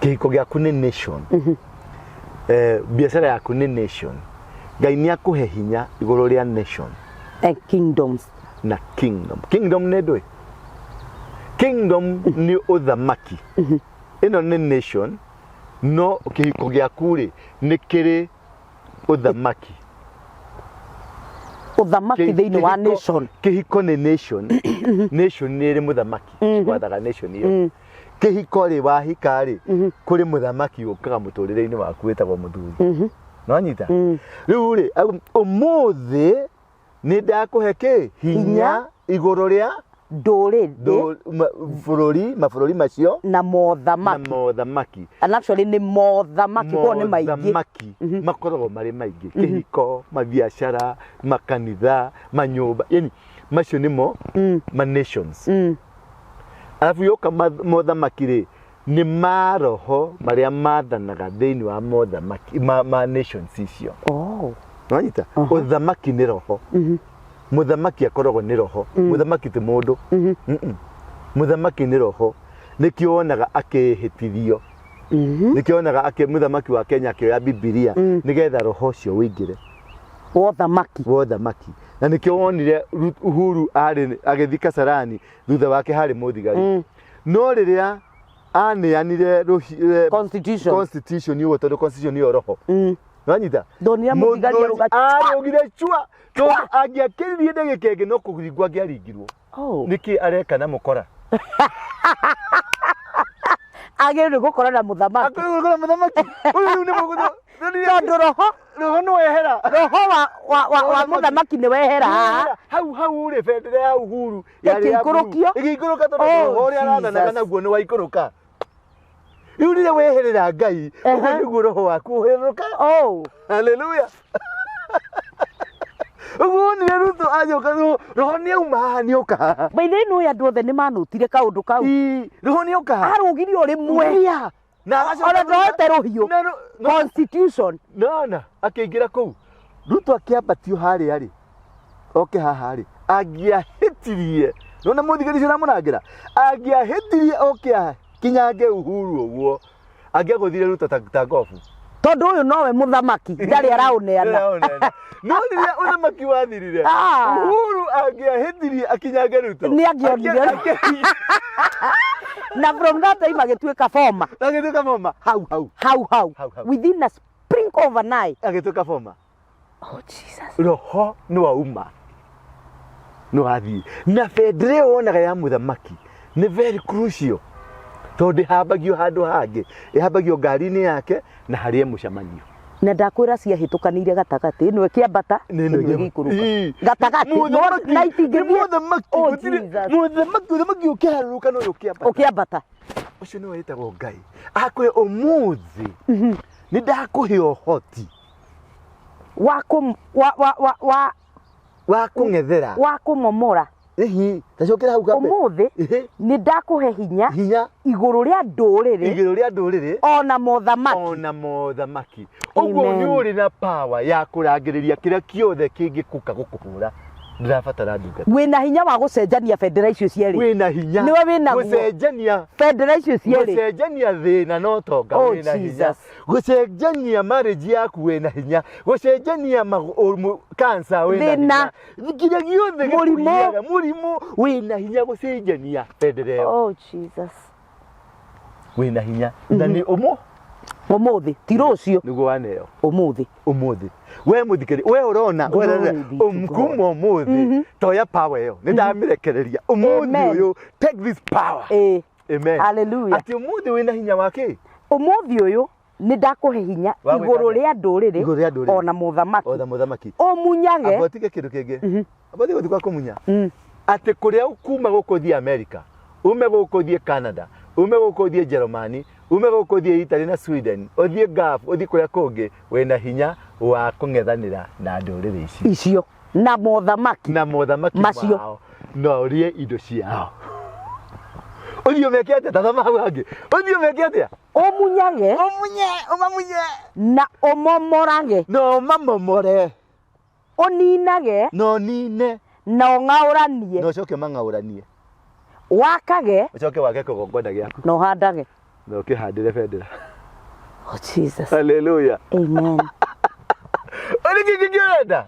kĩhiko gĩaku nĩ nation, biacara yaku nĩ nation. Ngai nĩ akũhe hinya igũrũ rĩa nation and kingdoms. Na kingdom. Kingdom nĩ ndũĩ? Kingdom nĩ ũthamaki. Ĩno nĩ nation, no kĩhiko gĩaku rĩ, nĩ kĩrĩ ũthamaki. Ũthamaki thĩinĩ wa nation. Kĩhiko nĩ nation. Nation nĩ ĩrĩ mũthamaki wathaga nation ĩyo. Kĩhiko rĩ, wahika rĩ, kũrĩ mũthamaki ũkaga mũtũrĩre-inĩ waku wĩtagwo mũthuri. Nĩwanyita? Rĩu rĩ, ũmũthĩ nĩ ndakũhe kĩ? Hinya. Hinya. Igũrũ rĩa ndũrĩrĩ bũrũri, mabũrũri macio na na mothamaki. Mothamaki. And actually nĩ mothamaki, koguo nĩ maingĩ. Mothamaki makoragwo marĩ maingĩ: kĩhiko, mabiacara, makanitha, manyũmba, yani macio nĩmo ma nations. Arabu yoka mothamaki rĩ, nĩ maroho marĩa mathanaga thĩinĩ wa mothamaki ma nations icio. Nĩwanyita? Ũthamaki nĩ roho. Mũthamaki akoragwo nĩ roho. Mũthamaki ti mũndũ. Mũthamaki nĩ roho. Nĩkĩo wonaga akĩhĩtithio, nĩkĩo wonaga mũthamaki wa Kenya akĩoya Bibilia nĩgetha roho ũcio ũingĩre wa ũthamaki. Wa ũthamaki. Na nĩkĩo wonire Uhuru arĩ agĩthiĩ Kasarani, thutha wake harĩ mũthigari. No rĩrĩa aneanire Constitution. Constitution ũguo, tondũ constitution nĩyo roho. Nĩwanyita? Ndonire mũthigari arũga Arũgire cua, tondũ angĩakĩririe ndagĩka ĩngĩ no kũringwo angĩaringirwo. Nĩkĩ areka na mũkora? Agĩrĩirwo nĩ gũkorwo na mũthamaki. Akũrĩ gũkora mũthamaki ũyũ rĩu nĩ mũgũthũ. Tondũ roho Roho nĩ wehera. Roho wa mũthamaki nĩ wehera haha. Hau hau rĩ, bendera ya Uhuru yarĩ ya blue. Ĩkĩikũrũkio? Ĩgĩikũrũka tondũ roho ũrĩa arathanaga Jesus. naguo nĩ waikũrũka. Rĩu rĩrĩa weherera Ngai, ũguo nĩguo roho waku ũherũka. Haleluya! Ũguo wonire Ruto ajoka, roho nĩ auma haha, nĩ oka haha. By the way, nĩ andũ othe nĩ manũtire kaũndũ kau. Ii, roho nĩ oka haha. Arũgire o rĩmwe. Ia. Na agacoka ona ndoete rũhiũ. Constitution. Nona akĩingĩra kũu, Ruto akĩambatio harĩa rĩ, oke haha rĩ, angĩahĩtirie, nona mũthigari ũcio ũramũrangĩra, angĩahĩtirie oke akinyange Uhuru ũguo, angĩagũthire Ruto ta gobu. Tondũ ũyũ nowe mũthamaki, ndarĩ araũneana. Ndĩraũneana. No rĩrĩa ũthamaki wathirire, Uhuru angĩahĩtirie akinyange Ruto, Nĩ angĩonire. Na from that time agĩtuĩka former. Agĩtuĩka former hau hau. Hau hau. Hau hau. Within a spring of an eye. Agĩtuĩka former. Oh Jesus. Roho nĩ wauma, nĩ wathiĩ. Na bendera ĩyo wonaga ya mũthamaki nĩ very crucial, tondũ ndĩhambagio handũ hangĩ, ĩhambagio ngari-inĩ yake na harĩa mũcemanio. Na ndakwĩra ciahĩtũkanĩire gatagatĩ, ĩno ĩkĩambata, ĩno ĩgĩikũrũka. Gatagatĩ. Mũthamaki na nĩ itingĩthiĩ. Mũthamaki. Oh, gũtirĩ- Jesus. Mũthamaki, ũthamaki ũkĩharũrũka no ũyũ ũkĩambata. Ũkĩambata. Ũcio nĩwe wĩtagwo Ngai. Akwĩra, ũmũthĩ nĩ ndakũhe ũhoti wa kũ wa wa wa wa wa kũng'ethera. Wa kũmomora. Ĩhi, tacokera hau kambe. Ũmũthĩ Ĩhĩ. nĩ ndakũhe hinya hinya igũrũ rĩa ndũrĩrĩ igũrũ rĩa ndũrĩrĩ ona mothamaki. Ona mothamaki. Ũguo Amen. nĩ ũrĩ na power ya kũrangĩrĩria kĩrĩa kĩothe kĩngĩkũka gũkũhũra. Ndĩrabatara ndungata. Wĩna hinya wa gũcenjania bendera icio cierĩ. Wĩna hinya Nĩwe wĩnaguo. Gũcenjania bendera icio cierĩ. Gũcenjania thĩna na ũtonga. Oh, Wĩna hinya Jesus. Gũcenjania marriage yaku, wĩna hinya gũcenjania cancer, wĩna Thĩna. hinya nginya gĩothe Mũrimũ. gĩkũgiaga, mũrimũ, wĩna hinya gũcenjania bendera ĩyo. Oh Jesus. Wĩna hinya na nĩ ũmũ. Ũmũthĩ ti rũciũ. Nĩguo waneo. Ũmũthĩ. Ũmũthĩ we mũthikĩri, we ũrona Glory wererera be to God. kuma ũmũthĩ toya power ĩyo, nĩ ndamĩrekereria ũmũthĩ Amen. ũyũ. Take this power. Ĩĩ. Amen. Hallelujah. Atĩ ũmũthĩ wĩna hinya wa kĩ? Ũmũthĩ ũyũ nĩ ndakũhe hinya Wa gwĩka igũrũ atĩa? rĩa ndũrĩrĩ Igũrũ rĩa ndũrĩrĩ. ona mũthamaki. Ona mũthamaki. Ũmunyage. Amba ũtige kĩndũ kĩngĩ, amba ũtige gũthiĩ kwa kũmunya, atĩ kũrĩa kuma gũkũ ũthiĩ America, ume gũkũ ũthiĩ Canada, ume gũkũ ũthiĩ Jerumani, ume gũkũ ũthiĩ Italy na Sweden, ũthiĩ Gulf, ũthiĩ kũrĩa kũngĩ, wĩna hinya wa kũng'ethanĩra na ndũrĩrĩ ici icio na mothamaki na mothamaki macio. Mao na ũrĩe indo ciao. Ũthiĩ ũmeke atĩa? Tathoma hau hangĩ. Ũthiĩ ũmeke atĩa? Ũmunyage. Ũmunye, ũmamunye. Na ũmomorage. Na ũmamomore. Ũninage. Na ũnine. Na ũng'aũranie. Na ũcoke ũmang'aũranie. Wakage. Ũcoke wake kĩgongona gĩaku. Na ũhandage. Na ũkĩhandĩre bendera. Oh Jesus. Hallelujah. Amen. Ũrĩ kĩngĩ kĩrenda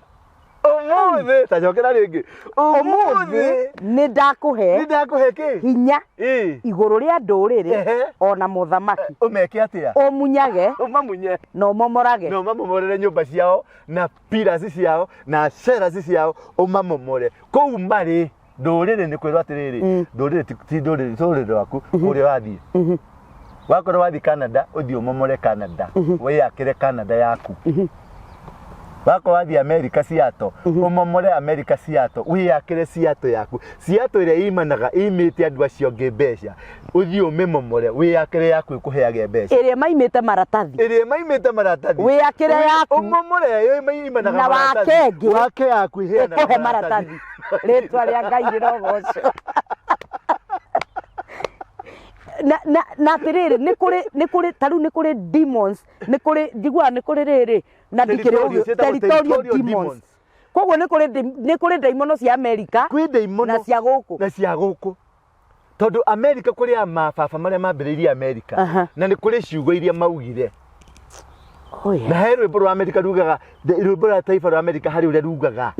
ũmũthĩ ta cokera rĩngĩ. Ũmũthĩ nĩ ndakũhe nĩ ndakũhe kĩ? Hinya Ĩĩ. igũrũ rĩa ndũrĩrĩ ona mothamaki. Ũmeke atĩa? Ũmunyage. Ũmamunye. Na ũmomorage. Na ũmamomorere nyũmba ciao na pillars ciao na ceras ciao, ũmamomore kũu marĩ. Ndũrĩrĩ nĩ kwĩrwo atĩrĩrĩ, ndũrĩrĩ ti ndũrĩrĩ, ti rũrĩrĩ rwaku kũrĩa ũrathiĩ. Wakorwo wathiĩ Canada, ũthiĩ ũmomore Canada, wĩyakĩre Canada yaku. Wakorwo wathiĩ America, Seattle, ũmomore America Seattle, wĩyakĩre Seattle yaku. Seattle ĩrĩa imanaga imĩte andũ acio angĩ mbeca, ũthiĩ ũmĩmomore, wĩyakĩre yaku ĩkũheage mbeca. Ĩrĩa maimĩte maratathi. Ĩrĩa maimĩte maratathi. Wĩyakĩre yaku. Ũmomore ĩyo imanaga Na maratathi. wake ĩngĩ. Wake yaku ĩheanaga ĩkũhe maratathi. Rĩtwa rĩa Ngai rĩrogocwo. Na atĩrĩrĩ, nĩ kũrĩ ta rĩu nĩ kũrĩ demons, nĩ kũrĩ njiguaga nĩ kũrĩ rĩrĩ na ndikĩrĩ Territorial, ũgĩ ciĩtagwo territorial territorial demons. Demons. Koguo nĩ kũrĩ ndaimono cia Amerika kwĩ ndaimono na cia gũkũ. Na cia gũkũ, tondũ America kũrĩ a mababa marĩa mambĩrĩirie America. Na nĩ kũrĩ ciugo iria maugire. Oh, yeah. Na he rwĩmbo rwa America rugaga rwĩmbo rwa taifa rwa America harĩ ũrĩa rugaga,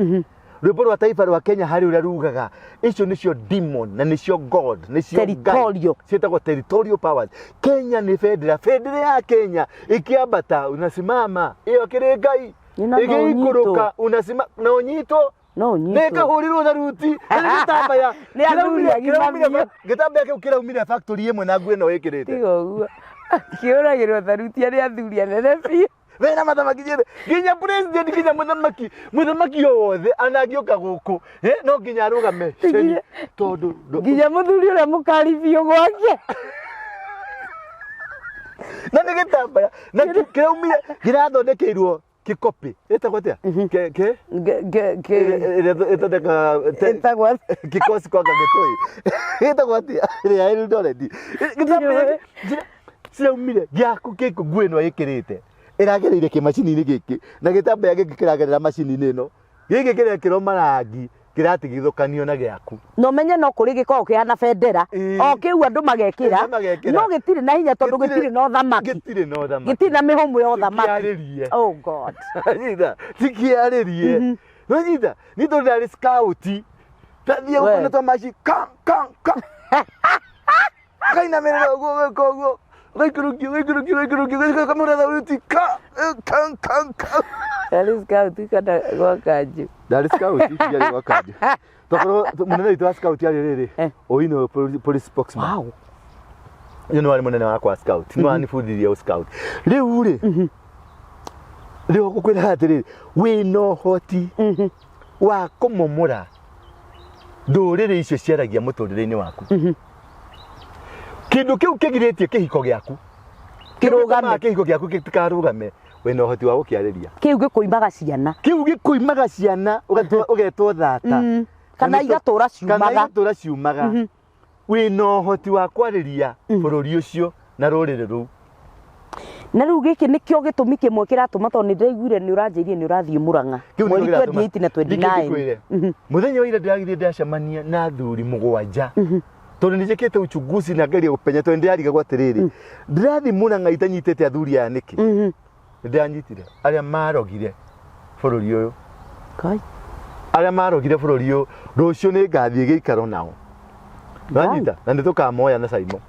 rwĩmbo rwa taifa rwa Kenya harĩ ũrĩa rugaga. Icio nĩcio demon na nĩcio God, nĩcio Ngai. Territorial. Ciĩtagwo territorial powers. Kenya nĩ bendera ya Kenya ĩkĩambata unasimama, ĩyo kĩrĩ Ngai. Nĩ na no ĩgĩikũrũka unasima na ũnyitwo. No nĩ ũnyitwo. Kahũrirwo tharuti na nĩ gĩtambaya. Nĩ athuri agima biũ. Gĩtambaya kĩu kĩraumire factory ĩmwe na nguo ĩno ĩkĩrĩte. Tiga ũguo, kĩũragĩrwo tharuti arĩ athuri anene biũ. Wena mathamaki ciothe, nginya president, nginya mũthamaki o wothe anangĩũka gũkũ, no nginya arũgame ceni, tondũ nginya mũthuri ũrĩa mũkari biũ gwake. Na nĩ gĩtambaya na kĩraumire kĩrathondekeirwo kĩkopi ĩtagwo atĩa? Ke ĩrĩa ĩthondekaga Ĩtagwo kikosi kwanga gĩtũi ĩtagwo atĩa ĩrĩa ya Eldoret? Gĩtambaya ciraumire gĩaku gĩkũ, nguo ĩno ĩkĩrĩte ĩragereire kĩmacini-inĩ gĩkĩ, na gĩtambaya gĩkĩ kĩragerera macini-inĩ ĩno, gĩkĩ kĩrekĩrwo marangi, kĩratigithũkanio na gĩaku. Na ũmenye no kũrĩ gĩkoragwo kĩhana bendera o kĩu andũ magekĩra. Andũ magekĩra. No gĩtirĩ na hinya tondũ gĩtirĩ na ũthamaki. Gĩtirĩ na ũthamaki. Gĩtirĩ na mĩhũmũ ya ũthamaki. Tikĩarĩrie. Oh God. Nyita, tikĩarĩrie. Nonyita nĩ tondũ ndarĩ scout, tathiĩ We. gũkũ nĩ twa maci ka ka ka kainamĩrĩra ũguo, ũgeka ũguo, ũgaikũrũkia, ũgaikũrũkia, ũgaikũrũkia, ũgaikũrũkia, ũkamũra thauti ka ka ka ka. Ndarĩ scout kana gwa kanjũ? Ndarĩ scout, ndiarĩ gwa kanjũ. Tokorwo mũnene witũ wa scout arĩ rĩrĩ Owino, police spokesman. Ũyũ nĩ warĩ mũnene wakwa wa scout, nĩ wanibundithirie ũ scout. Rĩu rĩ, rĩu ngũkwĩra atĩrĩrĩ, wĩna ũhoti wa kũmomora ndũrĩrĩ icio ciaragia mũtũrĩre-inĩ waku. Kĩndũ kĩu kĩgirĩtie kĩhiko gĩaku Kĩrũgame. Gĩtũmaga kĩhiko gĩaku gĩtikarũgame, wĩna ũhoti wa gũkĩarĩria. Kĩu gĩkũimaga ciana. Kĩu gĩkũimaga ciana, ũgetwo thata. Kana Na igatũra kana ciumaga. igatũra ciumaga, wĩna ũhoti wa kwarĩria bũrũri ũcio na rũrĩrĩ rũu. Na rĩu gĩkĩ nĩkĩo gĩtũmi kĩmwe kĩratũma, tondũ nĩ ndĩraiguire nĩ ũranjĩrire nĩ ũrathiĩ Mũrang'a Kĩu nĩkĩo mweri kĩratũma. 28 na Ningĩ 29. ngĩkwĩre, mũthenya wa ira ndĩragithie ndĩracemania na athuri mũgwanja, tondũ nĩ njĩkĩte uchunguzi na ngeria gũpenya, tondũ ndĩrarigagwo atĩrĩrĩ, ndĩrathiĩ Mũrang'a itanyitĩte athuri aya nĩkĩ? Nĩ ndĩranyitire arĩa marogire bũrũri ũyũ. Kai. Arĩa marogire bũrũri ũyũ, rũciũ nĩ ngathiĩ gĩikaro nao. Nanyita na nĩ tũkamoya na Saimo.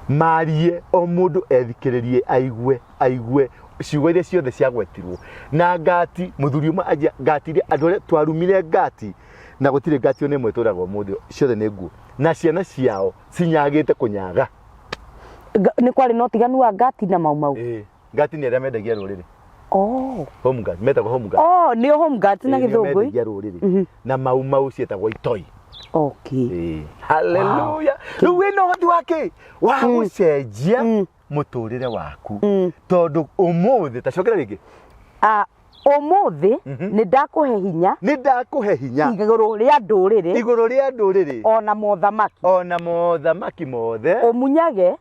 Marie o mũndũ ethikĩrĩrie, aigue aigue ciugo iria ciothe ciagwetirwo na ngati. Mũthuri ũmwe anjia ngati iria andũ arĩa twarumire ngati, na gũtirĩ ngati ona ĩmwe ĩtũraga ũmũthĩ, ciothe nĩ nguo na ciana ciao cinyagĩte kũnyaga. Nĩ kwarĩ na ũtiganu wa ngati na mau mau? Ĩĩ, ngati nĩ arĩa mendagia rũrĩrĩ. Oh. Home guards, metagwo home guards. Oh, nĩo home guards na Ĩĩ, nĩo gĩthũngũ. Mendagia rũrĩrĩ, na mau mau ciĩtagwo itoi. Ĩĩ. Haleluya! Rĩu wĩna ũhoti wa kĩ wa gũcenjia mũtũrĩre waku, tondũ ũmũthĩ ta cokera rĩngĩ. Ah, ũmũthĩ nĩ ndakũhe hinya. Nĩ ndakũhe hinya. Igũrũ rĩa ndũrĩrĩ. Igũrũ rĩa ndũrĩrĩ. Ona mothamaki. Ona mothamaki mothe. Ũmunyage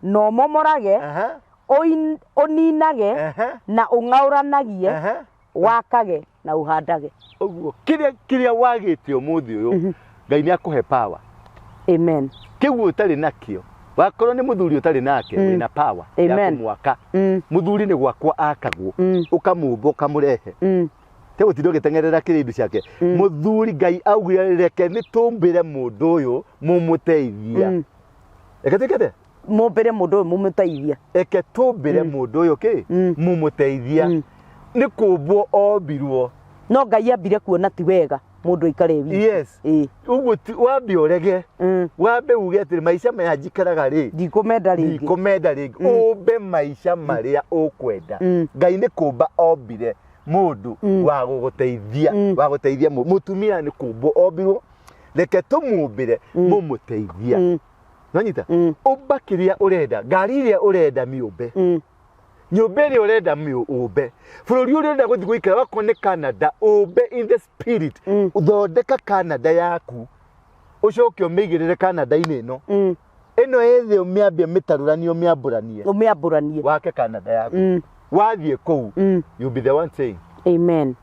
na ũmomorage, ũninage na ũng'aũranagie, wakage na ũhandage. Ũguo kĩrĩa kĩrĩa wagĩte ũmũthĩ ũyũ, Ngai nĩ akũhe power. Amen. Kĩu ũtarĩ nakĩo, wakorwo nĩ mũthuri ũtarĩ nake, wĩna power ya Amen. kũmwaka. Mũthuri nĩ gwakwa akagwo, ũkamũmba, ũkamũrehe, te gũtinda ũgĩteng'erera kĩrĩa indo ciake. Mũthuri, Ngai augire, reke nĩ tũmbĩre mũndũ ũyũ mũmũteithia. Reke twĩke atĩa? Mũmbĩre mũndũ ũyũ mũmũteithia. Eke tũmbĩre mũndũ ũyũ kĩ mũmũteithia. Nĩ kũmbwo ombirwo. No Ngai ambire kuona ti wega mũndũ aikare wiki. Yes. Ũguo wambe ũrege, wambe uge atĩrĩ, maica maya njikaraga rĩ, ndikũmenda rĩngĩ. Ndikũmenda rĩngĩ. Ũmbe maica marĩa ũkwenda. Ngai nĩ kũmba ombire mũndũ wa gũgũteithia, wa gũteithia mũtumia. Nĩ kũmbwo ombirwo, reke tũmũmbĩre mũmũteithia. Nonyita, ũmba kĩrĩa ũrenda, ngari ĩrĩa ũrenda mĩũmbe, nyũmba ĩrĩa ũrenda ũmbe, bũrũri ũrĩa ũrenda gũthiĩ gũikara, wakorwo nĩ Canada, ũmbe in the spirit. Thondeka Canada yaku, ũcoke ũmĩigĩrĩre Canada-inĩ ĩno ĩno ĩthĩ, ũmĩambie mĩtarũranie, ũmĩambũranie. Ũmĩambũranie. Wake Canada yaku. Wathiĩ kũu, you be the one saying. Amen.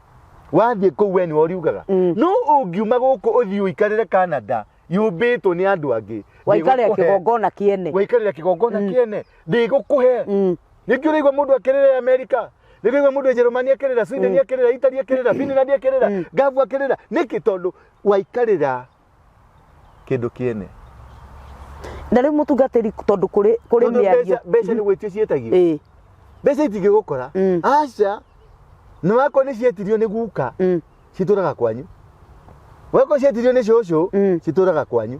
Wathiĩ kũu, we nĩwe ũriugaga. No ũngiuma gũkũ ũthiĩ ũikarĩre Canada yũmbĩtwo nĩ andũ angĩ, waikarĩra ndĩgũkũhe. Kĩgongona kĩene. Waikarĩra kĩgongona kĩene, ndĩgũkũhe. Nĩkĩo ũraigua mũndũ akĩrĩra Amerika, nĩkĩo ũraigua mũndũ Jerumani akĩrĩra, Sweden akĩrĩra, Italy akĩrĩra, Finland akĩrĩra, Gavu akĩrĩra. Nĩkĩ? Tondũ waikarĩra kĩndũ kĩene. Na rĩu mũtungatĩri, tondũ kũrĩ Tondũ mĩario. mbeca nĩ gwĩtio ciĩtagio. Mbeca itingĩgũkora. Aca, nĩ wakorwo nĩ cietirio nĩ guka, citũraga kwanyu. Wakorwo cietirio nĩ cũcũ, citũraga kwanyu,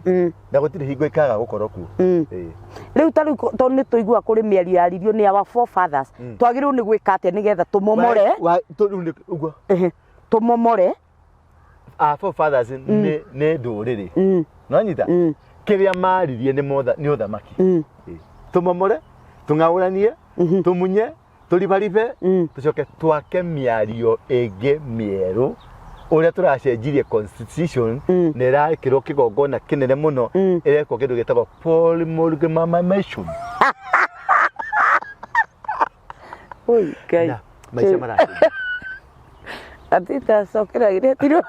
na gũtirĩ hingo ikaga gũkorwo kuo. Ĩĩ. Rĩu ta rĩu tondũ nĩ tũigua kũrĩ mĩario yaririo nĩ our forefathers, twagĩrĩirwo nĩ gwĩka atĩa nĩgetha tũmomore? Rĩu ũguo. Ehe, tũmomore. Our forefathers nĩ ndũrĩrĩ. Nonyita, kĩrĩa maririe nĩ motha nĩ ũthamaki. Ĩĩ. Tũmomore, tũng'aũranie, tũmunye, tũribaribe, tũcoke twake mĩario ĩngĩ mĩerũ, ũrĩa tũracenjirie constitution na ĩrekĩrwo kĩgongona kĩnene mũno, ĩrekwo kĩndũ gĩtagwo polymorphism. Oi, Ngai. Na maica maracenjia. Atita cokera iretirwo.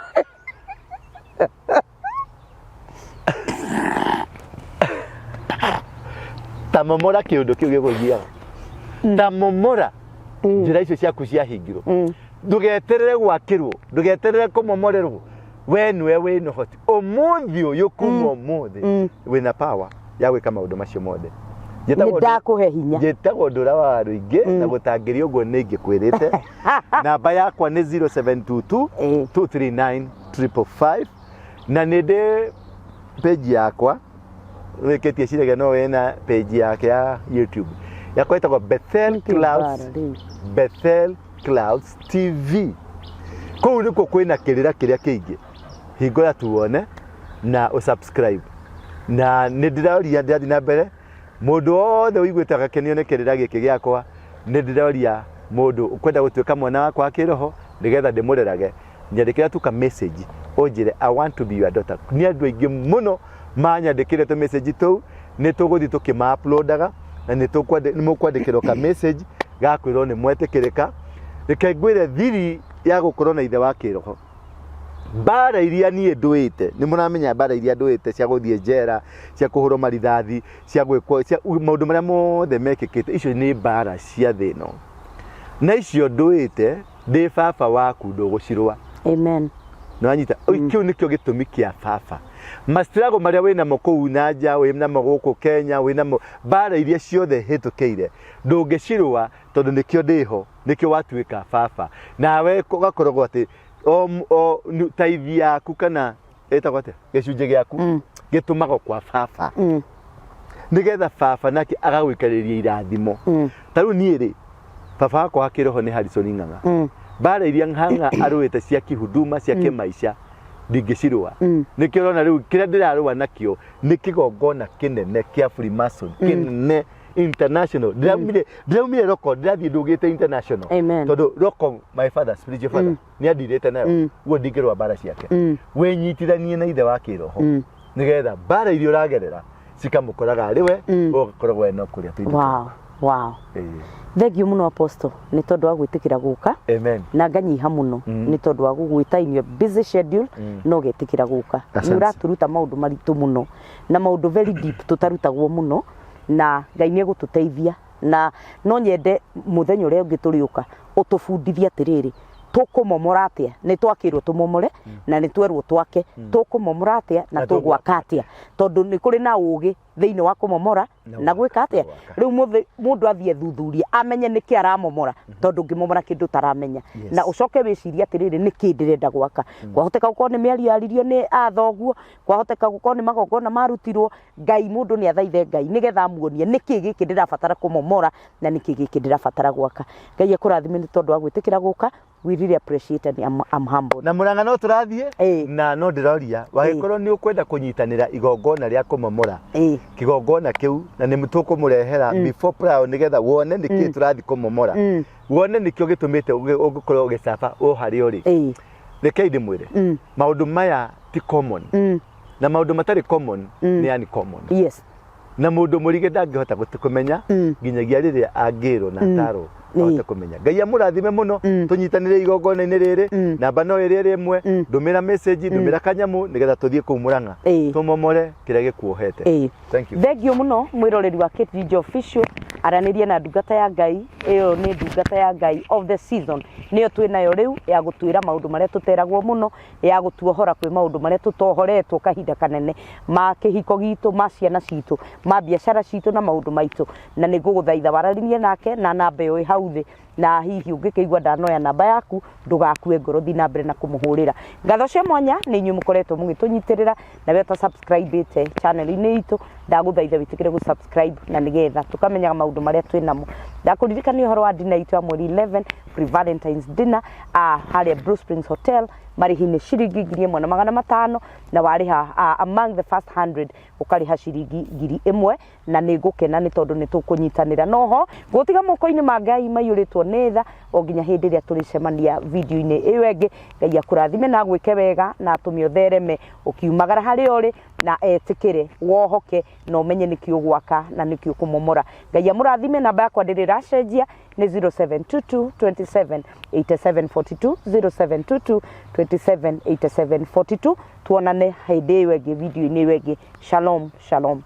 Ta momora kĩũndũ kĩu gĩgũthiaga, ta momora njĩra icio ciaku ciahingirwo. Ndũgeterere gwakĩrwo, ndũgeterere kũmomorerwo. We nĩwe wĩna ũhoti ũmũthĩ ũyũ, kuma ũmũthĩ wĩna power ya gwĩka maũndũ macio mothe. Nĩ ndakũhe hinya. Njĩtagwo Ndũra wa Rũingĩ, na gũtangĩria ũguo nĩ ingĩkwĩrĩte. Namba yakwa nĩ 0722 239 555, na nĩ ndĩ page yakwa wĩkĩtie ciragia no wĩna page yake ya YouTube. Yakwa ĩtagwo Bethel Nĩkĩ Clouds. mbara rĩu? Bethel Clouds TV. Kũu nĩkuo kwĩna kĩrĩra kĩrĩa kĩingĩ. Hingũra tuone na ũsubscribe. Na nĩ ndĩroria, ndĩrathiĩ na mbere, mũndũ wothe ũiguĩte agakenio nĩ kĩrĩra gĩkĩ gĩakwa, nĩ ndĩroria mũndũ ũkwenda gũtuĩka mwana wakwa wa kĩroho nĩgetha ndĩmũrerage, nyandĩkĩra tu ka message ũnjĩre, "I want to be your daughter." Nĩ andũ aingĩ mũno manyandĩkĩre tũ message tũu, nĩ tũgũthiĩ tũkĩma uploadaga na nĩ mũkwandĩkĩrwo ka message ga kwĩrwo nĩ mwetĩkĩrĩka. Reke ngwĩre thiri ya gũkorwo na ithe wa kĩroho. Mbara iria niĩ ndũĩte, nĩ mũramenya mbara iria ndũĩte, cia gũthiĩ njera, cia kũhũrwo marithathi, cia gwĩkwo, cia maũndũ marĩa mothe mekĩkĩte, icio nĩ mbara cia thĩ ĩno, na icio ndũĩte ndĩ baba waku ndũgũcirũa. Amen. Nĩwanyita? Kĩu nĩkĩo gĩtũmi kĩa baba. Mastruggle marĩa wĩnamo kũu na nja, wĩnamo gũkũ Kenya, wĩnamo mbara iria ciothe hĩtũkĩire, ndũngĩcirũa tondũ nĩkĩo ndĩho, nĩkĩo watuĩka baba. Nawe ũgakoragwo atĩ o taithi yaku kana ĩtagwo atĩa, gĩcunjĩ gĩaku gĩtũmagwo kwa baba, nĩgetha baba nake agagũikarĩria irathimo. Ta rĩu niĩ rĩ, baba wakwa wa kĩroho nĩ Harrison Ng'ang'a. Mbara iria Ng'ang'a arũĩte cia kihuduma, cia kĩmaica, ndingĩcirũa. Nĩkĩo ũrona rĩu kĩrĩa ndĩrarũa nakĩo nĩ kĩgongona kĩnene kĩa Freemason, kĩnene international. Ndĩraumire roko, ndĩrathiĩ ndũgĩte international. Amen. Tondũ roko, my father, spiritual father, nĩ andirĩte nayo, guo ndingĩrũa mbara ciake. Wĩnyitithanie na ithe wa kĩroho, nĩgetha mbara iria ũragerera cikamũkoraga arĩ we, ũgakoragwo we no kũrĩa tũindo. Wow. Thank you mũno, Apostle, nĩ tondũ wa gwĩtĩkĩra gũka. Amen. Na nganyiha mũno nĩ tondũ wa gũgwĩta in your busy schedule no ũgetĩkĩra gũka. Nĩ Asante. ũratũruta maũndũ maritũ mũno na maũndũ very deep tũtarutagwo mũno, na Ngai nĩ egũtũteithia, na no nyende mũthenya ũrĩa ũngĩ tũrĩũka ũtũbundithie atĩrĩrĩ, tũkũmomora atĩa? Nĩ twakĩrwo tũmomore na nĩ twerwo twake, tũkũmomora atĩa na Na tũgwaka atĩa? Tondũ nĩ kũrĩ na ũgĩ thĩinĩ wa kũmomora na na gwĩka atĩa. Gwaka. Rĩu mũndũ athiĩ thuthuria amenye nĩkĩ aramomora, tondũ ũngĩmomora kĩndũ ũtaramenya na ũcoke wĩcirie atĩrĩrĩ, nĩkĩ ndĩrenda gwaka? Kwahoteka gũkorwo nĩ mĩario yaririo nĩ athoguo, kwahoteka gũkorwo nĩ magongona marutirwo Ngai. Mũndũ nĩ athaithe Ngai nĩgetha amuonie nĩkĩ gĩkĩ ndĩrabatara kũmomora na nĩkĩ gĩkĩ ndĩrabatara gwaka. Ngai akũrathime nĩ tondũ wa gwĩtĩkĩra gũka. We really appreciate and I'm humbled. Na Murang'a no tũrathiĩ na no ndĩroria wagĩkorwo nĩ ũkwenda kũnyitanĩra igongona rĩa kũmomora kĩgongona kĩu, na nĩ tũkũmũrehera before prior, nĩgetha wone nĩkĩ tũrathiĩ kũmomora, wone nĩkĩo gĩtũmĩte ũgĩkorwo ũgĩcaba o harĩa ũrĩ. Rekei ndĩmwĩre, maũndũ maya ti common, na maũndũ matarĩ common nĩ uncommon. Na mũndũ mũrige ndangĩhota kũmenya nginyagia rĩrĩa angĩrwo na atarwo ahote kũmenya. Ngai amũrathime mũno. Tũnyitanĩre igongona-inĩ rĩrĩ. Namba no ĩrĩa ĩrĩ ĩmwe. Ndũmĩra message, ndũmĩra kanyamũ, nĩgetha tũthiĩ kũu Mũrang'a tũmomore kĩrĩa gĩkuohete. Thank you. Thank you mũno, mwĩroreri wa Kate Ginger Official. Aranĩria na ndungata ya Ngai. Ĩyo nĩ ndungata ya Ngai of the season, nĩyo twĩ nayo rĩu ya gũtwĩra maũndũ marĩa tũteragwo mũno, ya gũtuohora kwĩ maũndũ marĩa tũtohoretwo kahinda kanene, ma kĩhiko gitũ, ma ciana citũ, ma biacara citũ na maũndũ maitũ. Na nĩ ngũgũthaitha waranĩrie nake na namba ĩyo ĩ hau thĩ, na hihi ũngĩkĩigua ndanoya namba yaku, ndũgakue ngoro, thiĩ na mbere na kũmũhũrĩra. Ngatho cia mwanya nĩ inyuĩ mũkoretwo mũgĩtũnyitĩrĩra, na we ũta subscribe ĩte channel-inĩ itũ, ndagũthaitha wĩtĩkĩre gũ subscribe na nĩgetha tũkamenyaga maũndũ marĩa twĩ namo. Ndakũririkania ũhoro wa dinner itũ ya mweri 11, free Valentine's dinner, harĩa Blue Springs Hotel. Marĩhi nĩ ciringi 1500, na warĩha among the first 100 ũkarĩha ciringi 1000, na nĩ ngũkena nĩ tondũ nĩ tũkũnyitanĩra. Noho gũtiga moko-inĩ ma Ngai maiyũrĩtwo nĩ tha o nginya hĩndĩ ĩrĩa tũrĩcemania video-inĩ ĩyo ĩngĩ. Ngai akũrathime na agwĩke wega na atũme ũthereme ũkiumagara harĩa ũrĩ, na etĩkĩre wohoke na ũmenye nĩkĩ ũgwaka na nĩkĩ ũkũmomora. Ngai amũrathime. Namba yakwa ndĩrĩ ĩracenjia, nĩ 0722 27 87 42, 0722 27 87 42. Tuonane hĩndĩ ĩyo ĩngĩ, video-inĩ ĩyo ĩngĩ. Shalom, shalom.